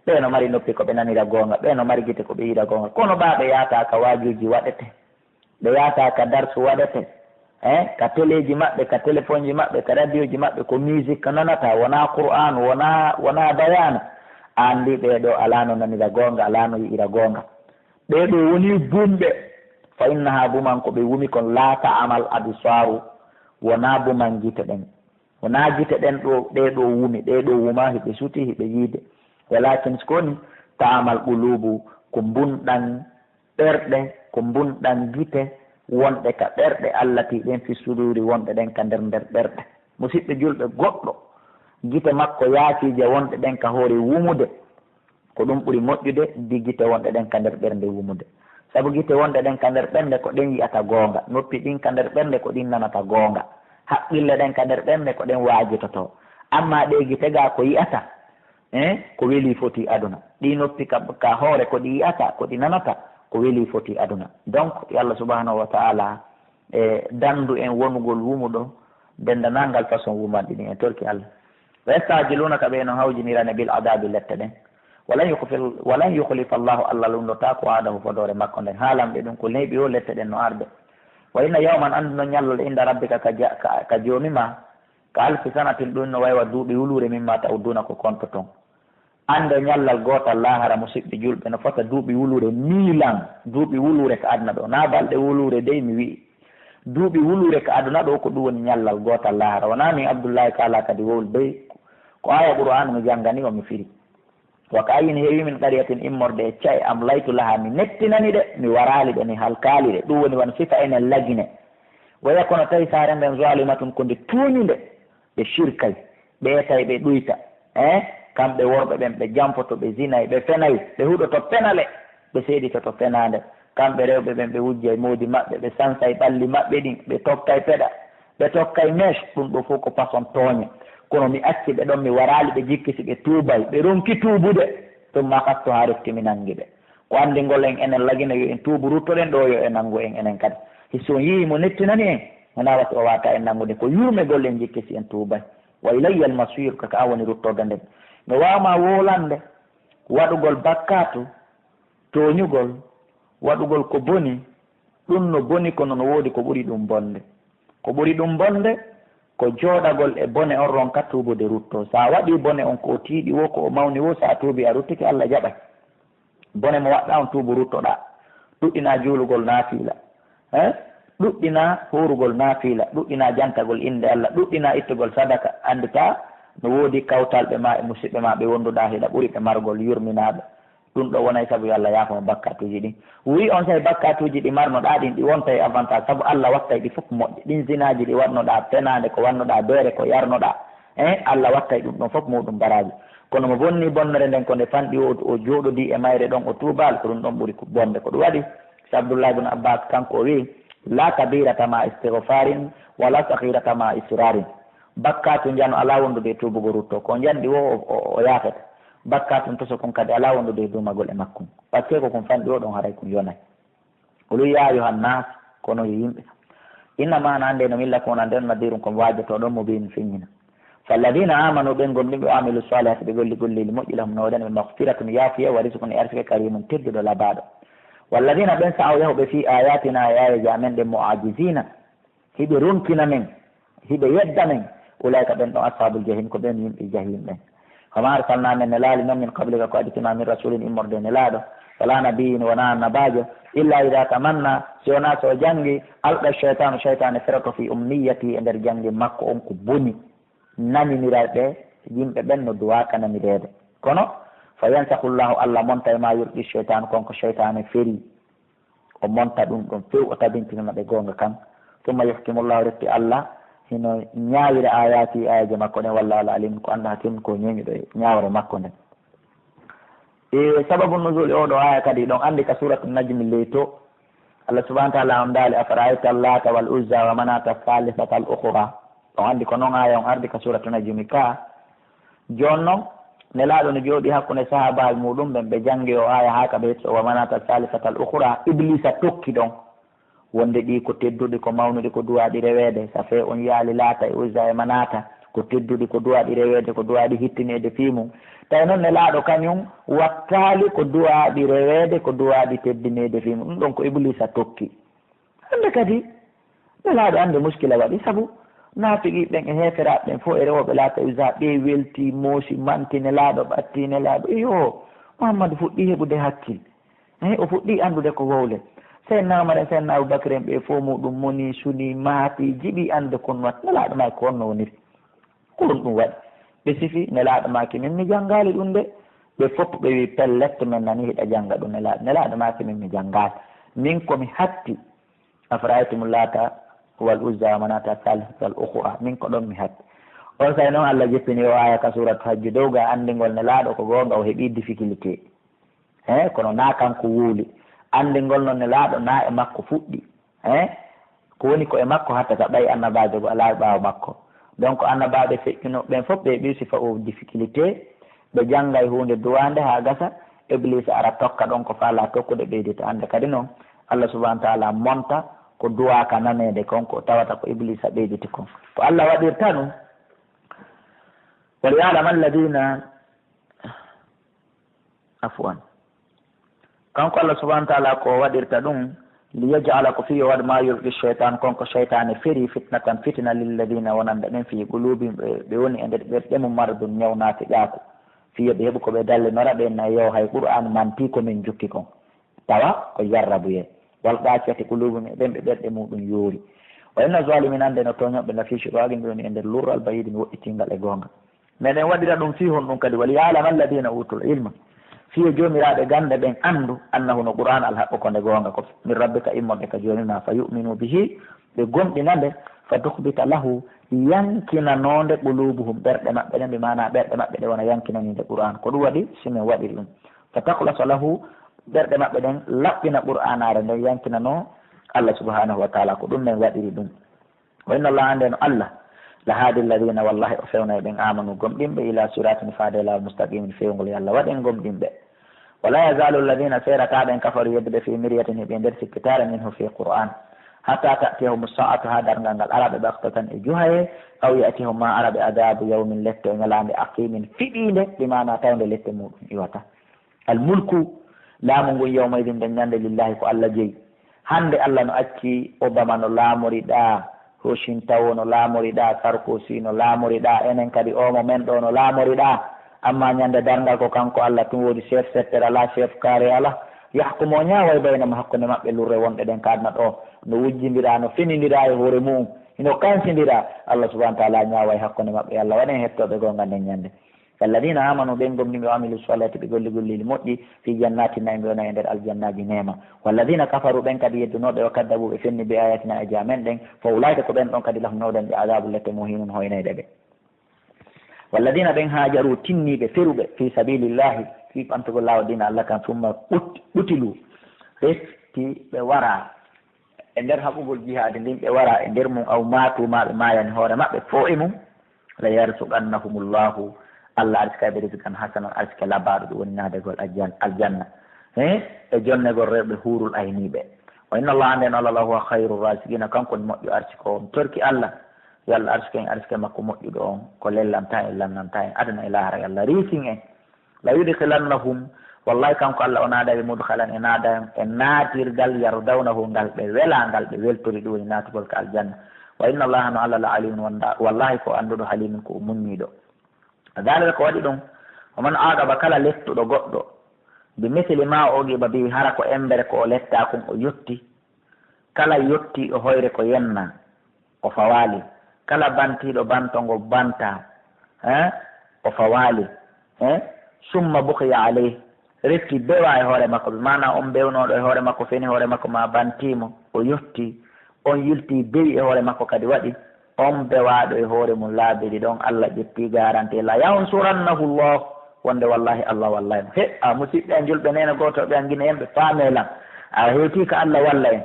ɓe no mari noppi ko ɓe nanira goonga, ɓe no mari gite ko ɓe yiira goonga, kono ɓaa ɓe yaata ka waajuuji waɗete, ɓe yaata ka darsu waɗete, Eh, ka teleeji maɓɓe, ka telefonji maɓɓe, ka radioji maɓɓe, ko musique nanata, wonaa Qur'an, wonaa, wonaa bayana. A anndi ɓee ɗoo alaa no nanira goonga, alaa no yi'ira goonga. Ɓee ɗoo woni bumɓe. Fa innaha, buman ko ɓe wumi kon, la ta'mal absaru, wonaa buman gite ɗen. Wonaa gite ɗen ɗoo, ɗee ɗoo wumi, ɗee ɗoo wuma, hiɓe suti, hiɓe yiide. Walakin, ko woni, ta'mal qulubu, ko mbunɗan ɓerɗe, ko mbunɗan gite wonɗe ka ɓerɗe, allati, ɗen, fi suduri, wonɗe ɗen ka nder, nder ɓerɗe. Musiɓɓe julɓe, goɗɗo gite makko yaakiije wonɗe ɗen ka hoore wumude, ko ɗum ɓuri moƴƴude di gite wonɗe ɗen ka nder ɓernde wumude. Sabu gite wonɗe ɗen ka nder ɓernde ko ɗen yi'ata goonga, noppi ɗin ka nder ɓernde ko ɗin nanata goonga, haqqille ɗen ka nder ɓernde ko ɗen waajitotoo. Ammaa ɗee gite gaa ko yi'ata, eh, ko welii foti aduna. Ɗii noppi ka, ka hoore ko ɗi yi'ata, ko ɗi nanata, ko welii foti aduna. Donc, yo Allah subhanahu wa ta'ala, eh, dandu en wonugol wumuɗo, denndanangal façon wumanɗi ɗin, en torki Allah. Wa yasta'jilunaka, ɓe no hawjinirane bil adabi lette ɗen. Walan yukhfil-, walan yukhlifa Allahu, Allah lumnotaako wa'dahu, fodoore makko nden. Haalan ɓe ɗum ko neeɓi o lette ɗen no arde. Wa inna yawman, anndu no ñallal, inda rabbika, ka ja-, ka, ka Joomi ma, ka alfi sanatin, ɗum no waywa duuɓi wuluure, mimma ta'udduna, ko kontoton. Annde ñallal gootal laahara, musiɓɓe julɓe, no fota duuɓi wuluure miilan, duuɓi wuluure ka aduna ɗo. Naa balɗe wuluure dey mi wi'i. Duuɓi wuluure ka aduna ɗo, ko ɗum woni ñallal gootal laahara. Wonaa min Abdullahi kaala kadi wowlu dey, ko aaya Qur'aanu mi janngani o mi firi. Wa ka ayyin, heewi min qaryatin, immorde e ca'e, amlaytu laha, mi nettinani ɗe, mi waraali ɗe, mi halkaali ɗe. Ɗum woni wano sifa enen lagine. Waya kono tawi saare nden zalimatun, ko nde tuuñunde, ɓe shirkay, ɓe etay, ɓe ɗuyta. Eh, kamɓe worɓe ɓen, ɓe jampoto, ɓe zinay, ɓe fenay, ɓe huɗoto penale, ɓe seeditoto fenaande. Kamɓe rewɓe ɓen, ɓe wujjay moodi maɓɓe, ɓe sansay ɓalli maɓɓe ɗin, ɓe tokkay peɗa, ɓe tokkay mèche, ɗum ɗo fof ko façon tooñe. Kono mi acci ɓe ɗon, mi waraali ɓe jikki si ɓe tuubay, ɓe ronki tuubude, tumma qattu, haa refti mi nangi ɓe. Ko anndingol en enen lagine yo en tuubu ruttoɗen ɗo, yo en nanngu en enen kadi. Hiso on yii mo nettinani en, wonaa wasi o waata en nanngude, ko yurmegol en jikki si en tuubay. Wa ilayya al-masir, ko ka an woni ruttorde nden. Mi waawma wowlande waɗugol bakkaatu, tooñugol, waɗugol ko boni, ɗum no boni, kono no woodi ko ɓuri ɗum bonde. Ko ɓuri ɗum bonde, ko jooɗagol e bone on, ronka tuubude ruttoo. Sa waɗii bone on, ko o tiiɗi woo, ko o mawni woo, sa tuubii a ruttike, Allah jaɓay. Bone mo waɗɗaa on, tuubu ruttoɗaa. Ɗuɗɗinaa juulugol naafiila. Eh? Ɗuɗɗinaa hoorugol naafiila. Ɗuɗɗinaa jantagol innde Allah. Ɗuɗɗinaa ittugol sadaka. Annditaa no woodi kawtalɓe ma e musiɓɓe ma ɓe wonduɗaa, hiɗa ɓuri ɓe margol, yurminaa ɓe. Ɗum ɗo wonay sabu yo Allah yaafo mo bakkaatuuji ɗin. Wi on say bakkaatuuji ɗi marnoɗaa ɗin, ɗi wontay avantage, sabu Allah wattay ɗi fof moƴƴe. Ɗin zinaaji ɗi waɗnoɗaa, fenaande ko waɗnoɗaa, beere ko yarnoɗaa, eh, Allah wattay ɗum ɗon fof muɗum baraaji. Kono mo bonni bonnere nden, ko nde fanɗi o, o jooɗodii e mayre ɗon, o tuubaali, ko ɗum ɗon ɓuri ko bonde. Ko ɗum waɗi si Abdullah ibn Abbas, kanko o wi'i, "La kabirata ma istighfarin, wala saghirata ma israrin." Bakkaatu njano alaa wondude e tuubugo rutto. Ko njanɗi wo o, o, o yaafata. Bakkaatu toso kun kadi alaa wondude e duumagol e makkun. Parce que ko kun fanɗi o ɗon haray kun yonay. Qul ya ayyuhan nas, kono yo yimɓe. Innama ana, hande no min lakum wonande on, nadirun ko mi waajotooɗo on, mubinun feññina. Falladina amanu, ɓen gomɗinɓe, wa amilu salihati, ɓe golli golleeli moƴƴi, lahum no woodani ɓe, maghfiratun, yaafuye, wa rizqun, e arsike, karimun, tedduɗo, labaaɗo. Walladina ɓen sa'aw yahuɓe, fi ayatina, e aayeeje amen ɗen, mu'ajizina, hiɓe ronkina men, hiɓe yedda men, ulaika ɓen ɗon ashabul jahim, ko ɓen yimɓe jahim ɓen. Fama arsalna, men nelaali non, min qablika, ko aditi ma, min rasulin, immorde nelaaɗo, wala nabiyyin, wona annabaajo, illa ida tamanna, si wona so o jangi, alqa shaytanu, shaytane feroto, fi umniyati, e nder jangi makko on ko boni, naninira ɓe, yimɓe ɓen no duwaaka nanireede. Kono, fa yansakhu Llahu, Allah monta e ma yulqi shaytanu, kon ko shaytane feri. O monta ɗum ɗon few, o tabintinana ɓe goonga kan. Summa yuhkimu Llahu, refti Allah hino ñaawira ayati, ayaje makko ɗen, wallahu ala alimun, ko Allah hakim, ko ñeñuɗo e ñaawre makko nden. E sababu nuzul e oɗo aya kadi, ɗon andi ka suratu Najmi ley to, Allah subhanahu wa ta'ala on daali, "Afara'ayta Lata wal Uzza wa Manata Thalithata al Ukhra." Ɗon andi ko non aya on ardi ka suratu Najmi ka. Jooni non, Nelaaɗo no jooɗi hakkunde sahaabaaɓe muuɗum ɓen, ɓe janngi o aaya haa ka ɓe heɓi, "Wa Manata Salisatal Ukhra." Ibliisa tokki ɗon, wonde ɗi ko tedduɗi, ko mawnuɗi, ko duwaaɗi reweede. Ça fait on yaali Laata e Uzza e Manata, ko tedduɗi, ko duwaaɗi reweede, ko duwaaɗi hittineede fii mum. Tawi non Nelaaɗo kañum wattaali ko duwaaɗi reweede, ko duwaaɗi teddineede fii mum. Ɗum ɗon ko Ibliisa tokki. Hannde kadi, Nelaaɗo annde muskila waɗi, sabu naafiqi ɓen e heeferaaɓe ɓen fof e rewooɓe Laata e Uzza, ɓe welti, moosi, manti Nelaaɗo, ɓatti Nelaaɗo. Iyo, Muhammadu fuɗɗii heɓude hakkil. Eey, o fuɗɗii anndude ko wowle. Seydina Umar en, Seydina Abubakar en, ɓe fof muɗum moni, suni, maapi, jiɓi anndude ko honno waɗi. Nelaaɗo maaki ko honno woniri. Ko honɗum waɗi? Ɓe sifi, Nelaaɗo maaki, "Min mi janngaali ɗum de." Ɓe fof ɓe wi, "Pellet, min nani hiɗa jannga ɗum, Nelaaɗo." Nelaaɗo maaki, "Min mi janngaali. Min ko mi hatti. Afara'aytum Laata wal Uzza wa Manata Salisatal Ukhra." Min ko ɗon mi hatti. On saa'i noon Allah jippini o aaya ka suuratu Hajji dow ga anndingol Nelaaɗo ko goonga o heɓii difficulté. He, kono naa kanko wowli. Anndingol noon Nelaaɗo naa e makko fuɗɗi. He, ko woni ko e makko hattata ɓay annabaajo go alaa e ɓaawo makko. Donc annabaaɓe feƴƴunooɓe ɓen fof ɓe heɓii sifa o difficulté. Ɓe janngay huunde duwaande haa gasa, Ibliisa ara tokka ɗon ko faalaa tokkude ɓeydita annde. Kadi noon, Allah subhanahu wa taala monta ko duwaaka naneede kon, ko tawata ko Ibliisa ɓeyditi kon. Ko Allah waɗirta ɗum, "Wa liya'lama alladina," afwan. Kanko Allah subhanahu wa taala ko waɗirta ɗum, "Liyaj'ala," ko fii yo waɗ, "ma yulqi shaytan," kon ko shaytaane feri, "fitnatan," fitina, "lilladina," wonande ɓen, "fi qulubihim," ɓe, ɓe woni e nder ɓerɗe mum, "maradun," ñaw naafiqaaku, fii yo ɓe heɓu ko ɓe dallinora ɓe, na yo hay Qur'aan manti ko min jukki kon. Tawa ko jarrabuyee. "Wal qasiyati qulubuhum," e ɓen ɓe ɓerɗe muɗum yoori. "Wa inna zalimina," annde no tooñooɓe, "la fi shiqaqin," ɓe woni e nder lurral, "ba'idin," woɗɗitingal e goonga. Meɗen waɗira ɗum fii honɗum kadi? "Wa liya'lama alladina utul ilma," fii yo joomiraaɓe gannde ɓen anndu, "annahu," no Qur'aan, "alhaqqu," ko nde goonga ko, "min rabbika," immorde ka Joomi maa, "fa yu'minu bihi," ɓe gomɗina nde, "fa tukhbita lahu," yankinanoo nde, "qulubuhum," ɓerɗe maɓɓe ɗen, bi maana ɓerɗe maɓɓe ɗe wona yankinaniinde Qur'aan. Ko ɗum waɗi si men waɗiri ɗum. "Fa takhlasa lahu," ɓerɗe maɓɓe ɗen laɓɓina Qur'aanaare nden, yankinanoo Allah subhanahu wa taala. Ko ɗum men waɗiri ɗum. "Wa inna Allaha," annde no Allah, "la hadi alladina," wallahi o fewnay ɓen, "amanu," gomɗinɓe, "ila siratin," faade e laawol, "mustaqimin," fewngol. Yo Allah waɗ en gomɗinɓe. "Wa la yazalu alladina," seerataa ɓen, "kafaru," yedduɓe, "fi miryatin," hiɓe nder sikkitaare, "minhu," fi Qur'aan, "hatta ta'tiyahum sa'atu," haa darngal ngal ara ɓe, "baghtatan," e juhaye, "aw ya'tiyahum," ma ara ɓe, "adhabu yawmin," lette e ñalaande, "aqimin," fiɗiinde, bi maana tawnde lette muɗum iwata. "Al mulku," laamu ngun, "yawma idin," nden ñande, "lillahi," ko Allah jeyi. Hannde Allah no acci Obama no laamoriɗaa, Hoshin Tawo no laamoriɗaa, Sarkozy no laamoriɗaa, enen kadi oo mo men ɗoo no laamoriɗaa. Amma ñande darngal ko kanko Allah tun woodi, chef secteur alaa, chef carré alaa. "Yahkumu," o ñaaway, "baynahum," hakkunde maɓɓe lurre wonɗe ɗen ka aduna ɗoo. No wujjindiraa, no fenindira e hoore mu'um, hino kansindiraa. Allah subhanahu wa taala ñaaway hakkunde maɓɓe. Allah waɗen hettooɓe goonga nden ñande. "Alladina amanu," ɓen gomɗinɓe, "wa amilu salihati," ɓe golli golleeli moƴƴi, "fi jannati naim," ɓe wona e nder aljannaaji neema. "Walladina kafaru," ɓen kadi yeddunooɓe, "wa kaddabu," ɓe fenni, "bi ayatina," e jaa men ɗen, "fa ulaika," ko ɓen ɗon kadi, "lahum," no dañɓe, "adabu," lette, "muhinun," hoynayɗe ɓe. "Walladina," ɓen haajaru, tinniiɓe, feruɓe, "fi sabilillahi," fii ɓantugol laawol diina Allah kan, "summa," ɓut-, "qutilu," refti ɓe wara e nder haɓugol jihaadi ndin, ɓe wara e nder mum, "aw matu," ma ɓe maayani hoore maɓɓe fo e mum, "la yarzuqannahumullahu," Allah arsikay ɓe rizqan hasanan, arsike labaaɗo, ɗum woni naadegol aljan-, aljanna. He, e jonnegol rewɓe huurul ayniiɓe. "Wa inna Allah," nden Allah, "la huwa khayru raziqina," kanko woni moƴƴo arsike on. Torki Allah, yo Allah arsike en arsike makko moƴƴuɗo on, ko lellantaa en, lannantaa en, aduna e laahara, yo Allah riisin en. "La yudkhilannahum," wallahi kanko Allah o naada ɓe, "mudkhalan," e naada, e naatirgal, "yardawnahu," ngal ɓe welaa, ngal ɓe weltori, ɗum woni naatugol ka aljanna. "Wa inna Allaha," no Allah, "la alimun," wonda, wallahi ko annduɗo, "halimun," ko o muññiiɗo. Daalika ko waɗi ɗum, "wa man aqaba," kala lettuɗo goɗɗo, "bi misli ma uqiba bihi," hara ko embere ko o lettaa kon o yotti, kala yotti o hoyre ko yenna, o fawaali. Kala bantiiɗo banto ngo bantaa, eh, o fawaali, eh, "summa bughiya alayhi," refti bewa e hoore makko, bi maana on bewnooɗo e hoore makko, feni hoore makko, ma bantii mo, o yotti, on yilti bewi e hoore makko kadi waɗi, on bewaaɗo e hoore mum laabi ɗiɗon, Allah ƴetti garanti, "la yansurannahu Allah," wonde wallahi Allah wallay mo. He, a musiɓɓe an julɓe, neene gootooɓe an gine en, ɓe faame lan. A heetii ka Allah walla en.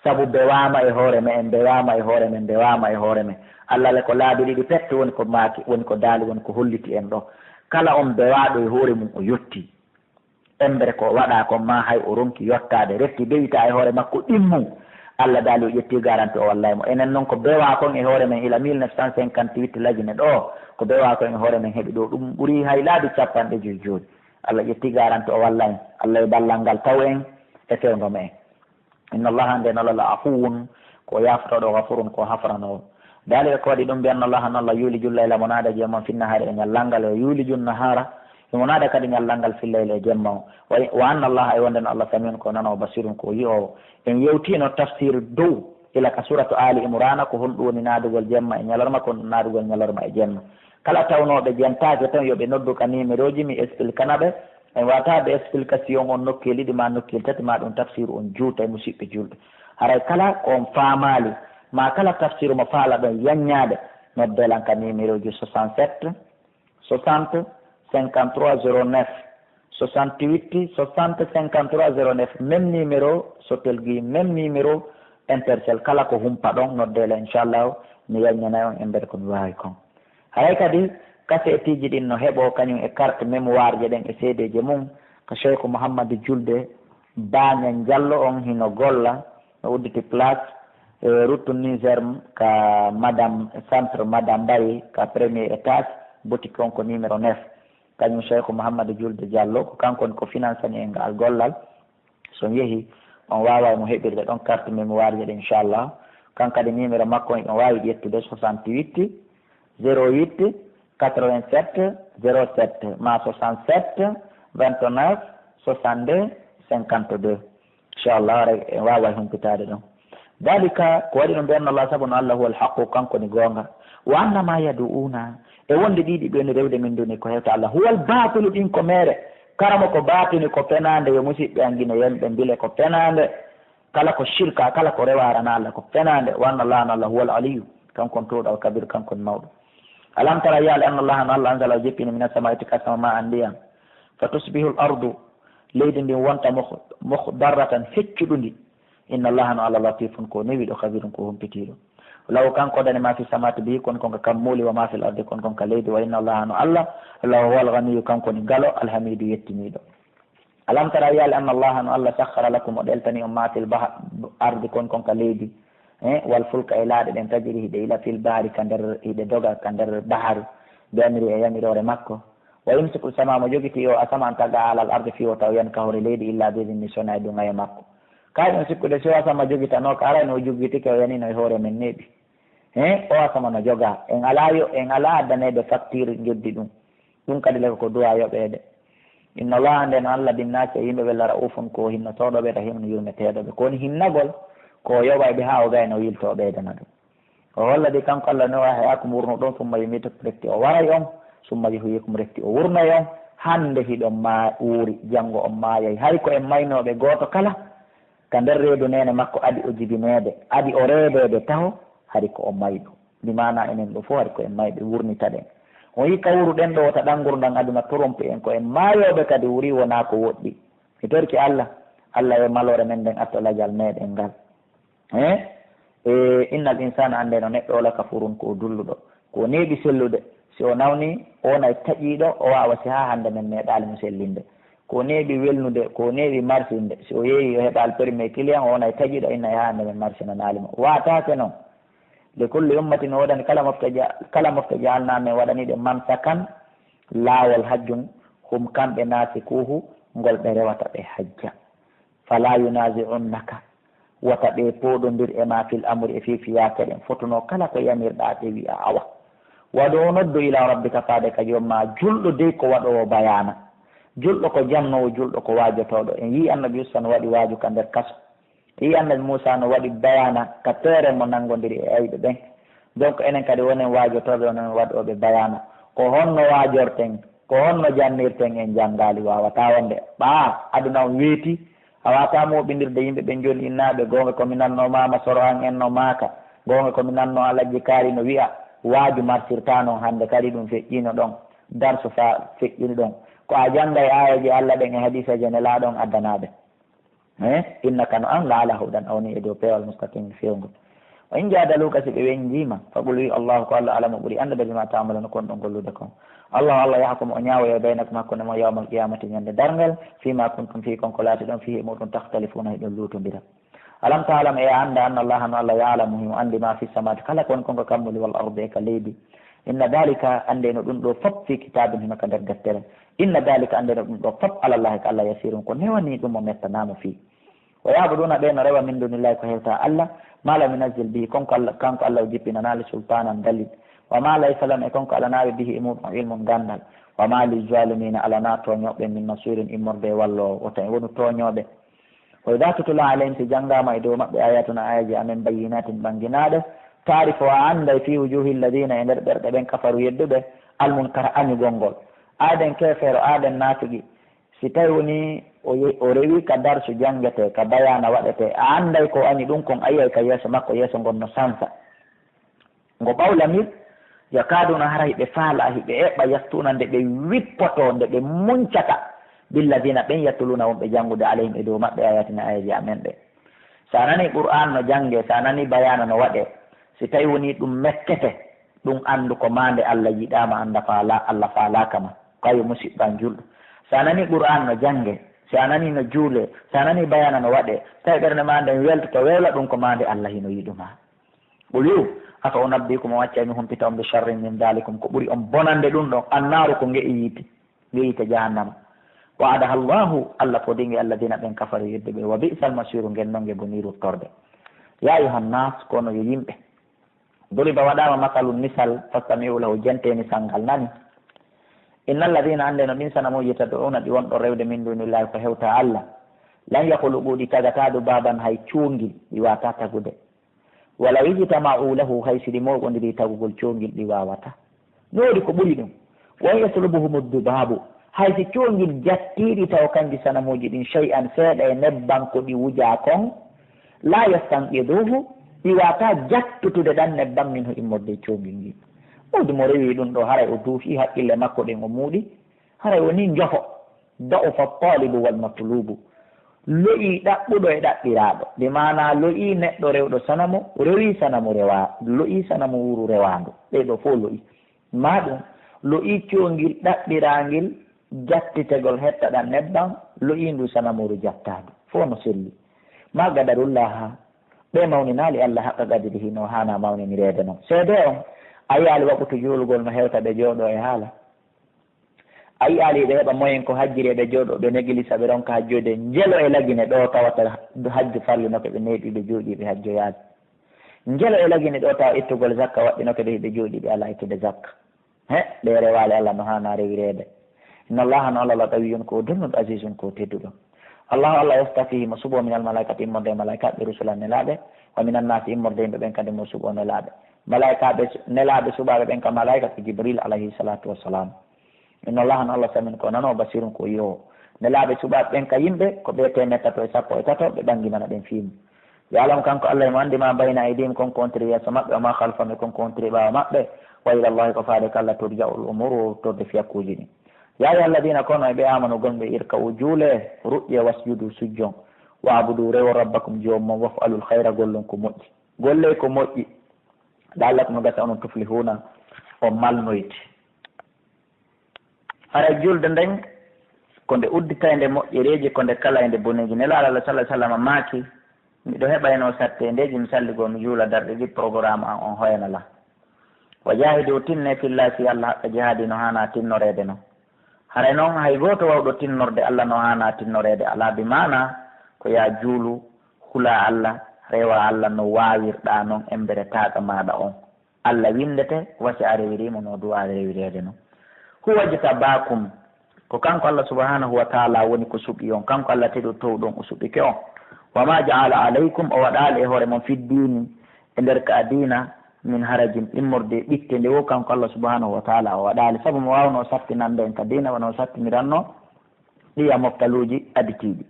Sabu bewaama e hoore men, en bewaama e hoore men, bewaama e hoore men. Allah le ko laabi ɗiɗi pette woni ko maaki, woni ko daali, woni ko holliti en ɗo. Kala on bewaaɗo e hoore mum o yotti. Embere ko waɗaa kon, ma hay o ronki yottaade, refti bewitaa e hoore makko ɗimmu. Allah daali o ƴetti garanti, o wallay mo. Enen non ko bewaa kon e hoore men ila mille neuf cent cinquante-huit lajine ɗo, ko bewaa kon e hoore men heɓi ɗo, ɗum ɓuri hay laabi capanɗe joyi jooni. Allah ƴetti garanti, o wallay en. Allah e ballal ngal taw en e fewndo men. "Inna Allaha," nden Allah, "la afuwun," Ko yaafotooɗo, gafurun, ko hafranoowo. Daalika ko waɗi ɗum, bi anna Allaha, no Allah, yuuliju llayla, mo naada jemma, fi nnahaari, e ñallal ngal, o yuuliju nnahaara, imo naada kadi ñallal ngal, fi llayli, e jemma o. Wa, wa anna Allaha, e wonde no Allah, samiun, ko nanoowo, basirun, ko yi'oowo. En yewtiino tafsir dow, ila ka suuratu Aali Imraana, ko honɗum woni naadugol jemma e ñalorma, ko naadugol ñalorma e jemma. Kala tawnooɓe jentaaki toon, yo ɓe noddu ka nimerooji, mi expliquana ɓe. En waɗata ɓe explication on nokkeeli ɗiɗi maa nokkeeli tati, maa ɗum tafsiru on juuta e musiɓɓe julɓe. Haray kala ko on faamaali, maa kala tafsiru mo faala ɗon yaññaade, noddee lan ka nimerooji soixante-sept, soixante, cinquante-trois, zéro neuf, soixante-huit, soixante, cinquante-trois, zéro neuf, même numéro Sotel gi, même numéro Intercel, kala ko humpa ɗon, noddee lan, inchallahu, mi yaññanay on e nder ko mi waawi kon. Haray kadi, kaseetiiji ɗin no heɓoo kañum e carte mémoire je ɗen e seedeeje mum, ka Cheikh Mouhammad Julde Baaña Jallo on hino golla, no udditi place, e, ruttu Niger ka Madame, centre Madame Bari, ka premier étage, boutique on ko numéro neuf. Kañum Cheikh Mouhammad Julde Jallo, ko kanko woni ko finansani en ngal gollal. So on yehi, on waaway mo heɓirde ɗon carte mémoire je ɗe, inchallah. Kan kadi numéro makko on, on waawi ƴettude soixante-huit, zéro huit, quatre-vingt-sept, zéro sept, ma soixante-sept, vingt-neuf, soixante-deux, cinquante-deux. Inchallah, haray en waaway humpitaade ɗon. Daalika, ko waɗi ɗum, bi anna Allah, sabu no Allah, huwal haqqu, kanko woni goonga. Wa anna ma yaduuna, e wonde ɗiɗi ɓe woni rewde min duni ko hewta Allah, huwal baatilu, ɗin ko meere. Karamo ko baatini, ko fenaande, yo musiɓɓe an gine yimɓe mbile ko fenaande. Kala ko shirka, kala ko rewaarana Allah ko fenaande. Wa anna Allah, no Allah, huwal aliyu, kanko woni toowɗo, al kabir, kanko woni mawɗo. Alam tara, yiyaali, anna Allah, no Allah, anzala, o jippini, mina samaa'i, ka sama, ma an, ndiyam. Fa tusbihul ardu, leydi ndin wonta mukh-, mukhdarratan, feccuɗundi. Inna Allaha, no Allah, latifun, ko newiiɗo, khabirun, ko humpitiiɗo. Lahu, kanko dani, ma fi samawati, ɓe kon kon ka kammuuli, wa ma fil ardi, kon kon ka leydi, wa inna Allaha, no Allah, lahu huwal ghaniyu, kanko woni galo, alhamidu, yettiniiɗo. Alam tara, yiyaali, anna Allaha, no Allah, sakhkhara lakum, o ɗeltani on, ma fil bah-, ardi, kon kon ka leydi, eh, wal fulka, e laaɗe ɗen, tajri, hiɗe ila, fil bahri, ka nder, hiɗe doga ka nder baharu, bi amri, e yamiroore makko. Wa yumsiku sama, mo jogiti o asama, an taqa alal ardi, fii o tawoyan ka hoore leydi, illa bi idnihi, so wonaa e duŋayee makko. Kay ɗum sikkude, si o asama jogitanoo ka, aray no o jogitike, o yanino e hoore men neeɓi. He, o asama no jogaa. En alaa yo, en alaa addaneede facture njeddi ɗum. Ɗum kadi le ko duwaa yoɓeede. Inna Allaha, nden Allah, binnaasi, e yimɓe ɓe, la ra'ufun, ko hinnotooɗo ɓe, rahimun, yurmeteeɗo ɓe. Ko woni hinnagol, ko o yoɓay ɓe haa o gayna o yiltoo ɓeydana ɗum. O holla de kanko Allah no waha e akum wurno ɗon, summa yumiitukum, reti o waray on, summa yuhyikum, reti o wurnay on. Hannde hiɗon ma-, wuuri, janngo on maayay. Hay ko en maynooɓe, gooto kala ka nder reedu neene makko adi o jibineede, adi o reedeede taho, hari ko o mayɗo. Bi maana enen ɗo fof hari ko en mayɓe, wurnitaɗen. On yii ka wuruɗen ɗo, wota ɗan ngurndan aduna torompi en, ko en maayooɓe kadi wuuri, wonaa ko woɗɗi. Mi torki Allah, Allah e maloore men nden, atto lajal meɗen ngal. Eh? E, innal insana, annde no neɗɗo o, la kafurun, ko o dulluɗo, ko o neeɓi sellude. Si o nawni, o wonay taƴiiɗo, o waawa si haa hannde men meeɗaali mo sellinde. Ko o neeɓi welnude, ko o neeɓi marsinde. Si o yeeyi, o heɓaali premier client, o wonay taƴiiɗo, inna e haa hannde men marsinanaali mo. Waataake non. Li kulli ummatin, no woodani kala mofte ja-, kala mofte jaalnaa men waɗani ɗe mansakan, laawol hajjun, hum kamɓe naasikuuhu, ngol ɓe rewata ɓe hajja. Fala yunazi'unnaka, wota ɓe pooɗondir e ma fil amri, e fii fiyaake ɗen. Fotuno kala ko yamirɗaa ɓe wi'a awa. Waɗu o noddu ila rabbika, faade ka joom ma. Julɗo dey ko waɗoowo bayaana. Julɗo ko jannoowo, julɗo ko waajotooɗo. En yii Annabi Yuusufa no waɗi waaju ka nder kaso. En yii Annabi Muusa no waɗi bayaana ka teere mo nanngondiri e ayɓe ɓen. Donc, enen kadi wonen waajotooɓe, wonen waɗooɓe bayaana. Ko honno waajorten? Ko honno jannirten? En janngaali, waawataa wonde. Ɓaa, aduna on weeti, a waawataa mooɓindirde yimɓe ɓen. Jooni, innaaɓe, goonga ko mi nannoo Maama Soro an en no maaka, goonga ko mi nannoo Alajji Kaari no wi'a, waaju marsirtaa non. Hannde kadi ɗum feƴƴiino ɗon, darsu fa feƴƴini ɗon. Ko a janngay aayeeje Alla ɗen e hadiiseeje Nelaaɗo on addanaa ɓe. Eh, innaka, no an, la ala hudan, a woni e dow peewal, mustaqim, feewngol. Wa in jaadaluuka, si ɓe weñnjii ma, faqul, wi, Allahu, ko Alla, alamu, ɓuri anndude, bima ta'maluna, ko on ɗon gollude kon. Allahu, Alla, yahkumu, o ñaawoyay, baynakum, hakkunde mon, yawmal qiyamati, ñande darngal, fima kuntum, fii kon ko laatiɗon, fiihi, e muɗum, takhtalifuna, hiɗon luutondira. Alam ta'lam, e a annda, anna Allaha, no Alla, ya'lamu, himo anndi, ma fi samawati, kala ko woni kon ko kammuuli, wal ardi, e ka leydi. Inna dhalika, annde no ɗum ɗo fop, fi kitabin, hino ka nder deftere. Inna dhalika, annde no ɗum ɗo fop, ala Allahi, ko Alla, yasirun, ko newanii ɗum, o mettanaamo fii. Wa ya'buduna, ɓe no rewa, min dunillahi, ko hewta Allah, ma lam yunazzil bihi, kanko Allah, kanko Allah o jippinanaali sultaanan dalil, wa ma laysa lahum, e kanko alanaali, bihi, e muɗum, ilmun, ganndal, wa ma lizzalimina, alana tooñooɓe, min nasirin, immorde e walloowo, wota en wonu tooñooɓe. Wa idha tutla alayhim, si janngaama e dow maɓɓe, ayatuna, ayaji amen, bayyinatin, ɓannginaaɗe, taarifu, a annday, fi wujuhi alladhina, e nder ɓerɗe ɓen, kafaru, yedduɓe, almunkara, añugol ngol. Aaden keefeero, aaden naafigi, si tawi woni o ye-, o rewi ka darsu janngetee, ka bayaana waɗetee, a annday ko o añi ɗum kon, a yi'ay ka yeeso makko, yeeso ngon no sansa. Ngo ɓawlamir, yakaduna, hara hiɓe faala, hiɓe eɓɓa, yastuna, nde ɓe wippoto, nde ɓe muncata, billadina, ɓen, yatluna, wonɓe janngude, alayhim, e dow maɓɓe, ayatina, ayaji amen ɗe. Sa nani Qur'an no jannge, sa nani bayaana no waɗe, si tawi woni ɗum mettete, ɗum anndu ko maande Allah yiɗaama, annda faala, Allah faalaaka ma. Ko ayo musiɗɗo an julɗo. Sa nani Qur'an no jannge, sa nani no juule, sa nani bayaana no waɗe, tawi ɓernde ma nden weltoto, wewla ɗum ko maande Allah hino yiɗuma. Qul, wi'u, afa unabbiukum, o accay mi humpita on, bi sharrin min dalikum, ko ɓuri on bonande ɗum ɗon, annaaru, ko nge'i yiite, nge'i yiite jahannama. Wa'adaha Allahu, Allah fodinge alladina ɓen kafaru yedduɓe, wa bi'sal masiru, ngen non nge boni ruttorde. Ya ayuha nnas, kono yo yimɓe. Duriba waɗaama masalun misal, fastami'u lahu, jente misal ngal nani. Inna alladina, annde no ɗin sanamuuji, tad'una, ɗi wonɗo rewde, min dunillahi, ko hewta Allah, lan yakhluqu, ɗi tagataa dubaban, hay cuungil ɗi waata tagude. Wala yujtama'u lahu, hay si ɗi mooɓondiri tagugol cuungil ɗi waawata. No woodi ko ɓuri ɗum. Wa in yaslubuhumu dubabu, hay si cuungil jattii ɗi taw kanji sanamuuji ɗin shay'an, seeɗa e nebban ko ɗi wujaa kon, la yastanqiduhu, ɗi waata jattutude ɗan nebban minhu, immorde e cuungil ngil. Mawdi mo rewi ɗum ɗo, haray o duufi haqqille makko ɗen o muuɗi, haray o ni njofo. Da'ufa talibu wal matlubu. Lo'i ɗaɓɓuɗo e ɗaɓɓiraaɗo. Bi maana lo'i neɗɗo rewɗo sanamu, rewi sanamu rewa-, lo'i sanamu wuru rewaandu. Ɓee ɗo fof lo'i. Ma ɗum, lo'i coongil ɗaɓɓiraangil jattitegol hetta ɗan nebban, lo'i ndu sanamuru jattaandu. Fof no selli. Ma gadarullaha, ɓe mawninaali Allah haqqa gadirihi no haana mawninireede non. Seede on, a yi'aali waqutu juulugol no hewta ɓe jooɗo e haala. A yi'aali ɓe heɓa moyen ko hajjiri, ɓe jooɗo, ɓe negilisa, ɓe ronka hajjoyde. Njelo e lagine ɗo tawata hajju farlinoke, ɓe neeɓi, ɓe jooɗi, ɓe hajjoyaali. Njelo e lagine ɗo tawa ittugol zakka waɗɗinoke, ɓe, ɓe jooɗi, ɓe alaa ittude zakka. He, ɓe rewaali Allah no haana rewireede. Inna Allaha, no Allah, la qawiyyun, ko o donnuɗo, azizun, ko o tedduɗo. Allahu Allah, yastafihi, mo suɓo, minal malaikati, immorde e malaikaaɓe, rusulan, nelaaɓe, wa minan naasi, immorde yimɓe ɓen kadi, mo suɓo nelaaɓe. Malaikaaɓe su-, nelaaɓe suɓaaɓe ɓen ka malaika ko Jibril alayhi salatu wassalam. Inna Allaha, no Allah, samiun, ko nanoowo, basirun, ko yi'oowo. Nelaaɓe suɓaaɓe ɓen ka yimɓe ko ɓe teemeɗɗe tato e sappo e tato, ɓe ɓanginana ɓen fii mum. Ya'lamu, kanko Allah, himo anndi, ma bayna aydihim, kon ko wontiri yeeso maɓɓe, wa ma khalfahum, e kon ko wontiri ɓaawo maɓɓe. Wa ila Allahi, ko faade ka Allah, turja'ul umuru, wowlotorde fiyakkuuji ɗin. Ya ayyuha alladina, kono e ɓe amanu, gomɗimɓe, irka'u, juule, ruƴƴe, wasjudu, sujjon, wa'budu, rewo, rabbakum, joomum on, waf'alul khayra, gollon ko moƴƴi. Golle ko moƴƴi. La'allakum, no gasa onon, tuflihuna, on malnoyte. Haray julde nden, ko nde udditaynde moƴƴereeji, ko nde kalaynde boneeji. Nelaaɗo Allah, sallallahu alaihi wasallam, maaki, miɗo heɓayno satteendeeji, mi salligoo, mi juula darɗe ɗiɗi, programme an on hoyana lan. Wa jaahidu, tinne, fillahi, fii Allah, haqqa jihaadi, no haana tinnoreede non. Haray non, hay gooto wawɗo tinnorde Allah no haana tinnoreede alaa, bi maana ko yaa juulu, hulaa Allah, rewaa Allah no waawirɗaa non embere taaɗo maaɗa on. Allah winndete, wa si a rewiriimo no duwaa rewireede non. Huwa jtabaakum, ko kanko Allah subhanahu wa ta'ala woni ko suɓi on. Kanko Allah teɗo towɗo on, o suɓike on. Wa ma ja'ala alaykum, o waɗaali e hoore mon, fi ddiini, e nder ka diina, min harajin, immorde e ɓitte nde wo, kanko Allah subhanahu wa ta'ala o waɗaali. Sabu mo waawnoo sattinande en ka diina, wano o sattiniranno ɗiya moftaluuji aditiiɗi.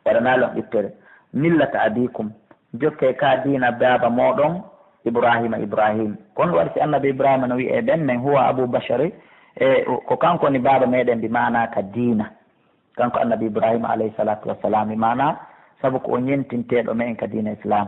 Waɗanaali on ɓittere. Millata abikum, jokke ka diina baaba mooɗon Ibrahima, Ibrahim. Kono waɗi si annabi Ibrahima no wi'e ɓen men, huwa abu bashari, e ko kanko woni baaba meɗen, bi maana ka diina. Kanko annabi Ibrahima alayhi salatu wassalam, bi maana sabu ko o ñentinteeɗo me'en ka diina Islam.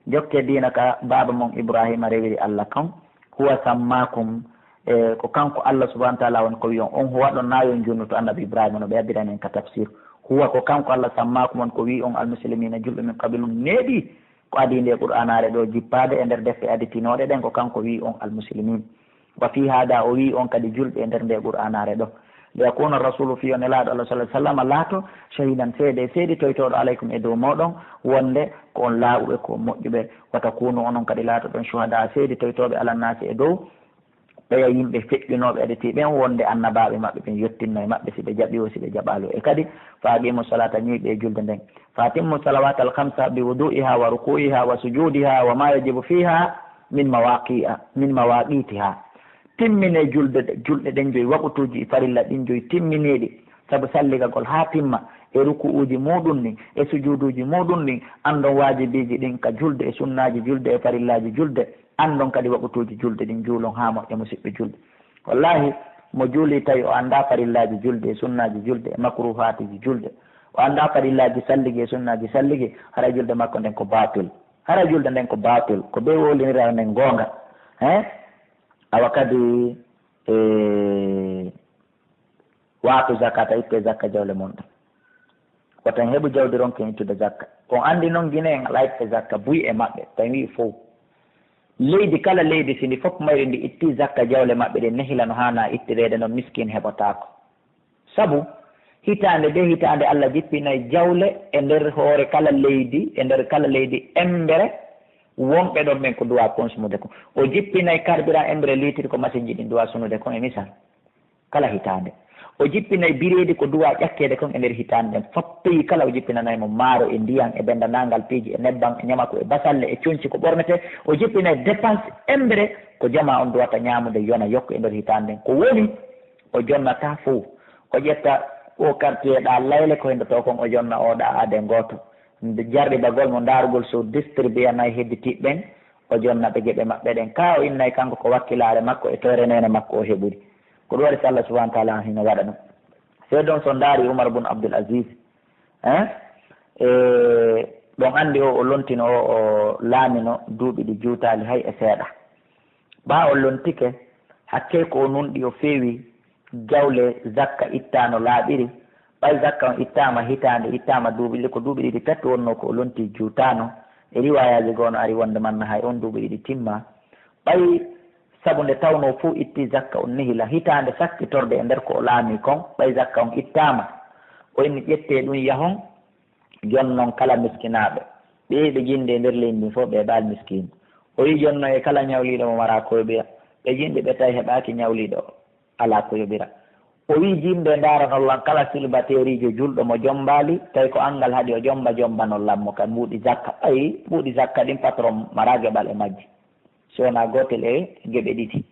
Jokke diina ka baaba mon Ibrahima rewiri Allah kan. Huwa sammaakum, e ko kanko Allah subhanahu wa ta'ala woni ko wi'on, on huwa ɗon na yo on junnu to annabi Ibrahima no ɓe abbirani en ka tafsir. Huwa, ko kanko Allah, sammaakum, on ko wi'on, almuslimina, julɓe, min qabilu, neeɓi ko adii nde Qur'aanaare ɗo jippaade e nder defte aditinooɗe ɗen, ko kanko wi'on almuslimin. Wa fi hada, o wi'on kadi julɓe e nder nde Qur'aanaare ɗo. Liyakuna rasulu, fii yo Nelaaɗo Allah sallallahu alaihi wasallam laato, shahidan, seede, seeditoytooɗo, alaykum, e dow mooɗon, wonde ko on laaɓuɓe, ko on moƴƴuɓe. Wata kunu, onon kadi laatoɗon, shuhada, seeditoytooɓe, ala naasi, e dow ɓeya yimɓe feƴƴunooɓe, aditi ɓen, wonde annabaaɓe maɓɓe ɓen yottinno e maɓɓe, si ɓe jaɓi o, si ɓe jaɓaali o. E kadi, fa aqimu salata, ñiiɓe e julde nden. Fa atimmu salawata al khamsa bi wudu'iha wa ruku'iha wa sujudiha wa ma yajibu fiha min mawaqi'a, min mawaqitiha. Timmine julde, julɗe ɗen joyi, waqutuuji farilla ɗin joyi, timminiiɗi, sabu salligagol haa timma, e ruku'uuji muuɗum ɗin, e sujuuduuji muuɗum ɗin, anndon waajibiiji ɗin ka julde, e sunnaaji julde, e farillaaji julde, anndon kadi waqutuuji julde ɗin, juulon haa moƴƴa, musiɓɓe julɓe. Wallahi, mo juuli tawi o anndaa farillaaji julde, e sunnaaji julde, e makruhaatiiji julde, o anndaa farillaaji salligi, e sunnaaji salligi, haray julde makko nden ko baatil. Haray julde nden ko baatil, ko bee wowlinira nden goonga. He? Awa kadi, e, waatu zakata, itte zakka jawle mon ɗen. Wota en heɓu jawdi ronken ittude zakka. On anndi non Gine en alaa itte zakka, buy e maɓɓe, tawi wi'i fow. Leydi kala leydi, si ndi fof mayri ndi itti zakka jawle maɓɓe ɗen, nehila no haana ittireede non, miskin heɓotaako. Sabu, hitaande bee hitaande, Allah jippinay jawle e nder hoore kala leydi, e nder kala leydi embere wonɓe ɗon ɓen ko duwaa consommude kon. O jippinay carburant embere liitiri ko masinji ɗin duwaa sonude kon, e misal, kala hitaande. O jippinay bireedi ko duwaa ƴakkeede kon e nder hitaande nden. Fop pays kala o jippinanay mo maaro e ndiyan e benndanangal piiji e nebban e ñamaku e basalle e conci ko ɓornetee. O jippinay dépense embere ko jamaa on duwata ñaamude, yona, yokka e nder hitaande nden. Ko woni, o jonnataa fow. O ƴetta o quartier ɗaa layle ko hendo to kon, o jonna o ɗaa aade gooto. Nde jarribagol mo ndaarugol so distribuyanay hedditiiɓe ɓen, o jonna ɓe geɓe maɓɓe ɗen. Kaa o innay kanko ko wakkilaare makko e toyre neene makko o heɓuri. Ko ɗum waɗi si Allah subhanahu wa ta'ala hino waɗa ɗum. Seedon so ndaari Umar bun Abdul Aziz, hein? E, ɗon anndi o, o lontino, o, o laamino duuɓi ɗi juutaali hay e seeɗa. Ɓaa o lontike, hakkee ko o nunɗi, o feewi jawle zakka ittaano laaɓiri. Ɓay zakka on ittaama hitaande, ittaama duuɓi ɗiɗi, ko duuɓi ɗiɗi pet wonnoo ko o lonti, juutaano. E riwaayaaji goo no ari wonde manna hay on duuɓi ɗiɗi timma. Ɓay sabu nde tawnoo fow itti zakka on nehila, hitaande sakkitorde e nder ko o laamii kon, ɓay zakka on ittaama, o inni ƴettee ɗum yahon, jonnon kala miskinaaɓe. Ɓe yehi ɓe jinde e nder leydi ndin fof, ɓe ɓaal miskiin. O wi'i jonno e kala ñawliiɗo mo maraa ko yoɓira. Ɓe jindi ɓe tawi heɓaaki ñawliiɗo, alaa ko yoɓira. O wi'i jinde ndaaranol lan kala silbateeriijo julɗo mo jombaali, tawi ko anngal haɗi o jomba, jombanol lan mo ka mbuuɗi zakka. Ayi, mbuuɗi zakka ɗin patron maraa geɓal e majji. Si wonaa gootel e geɓe ɗiɗi.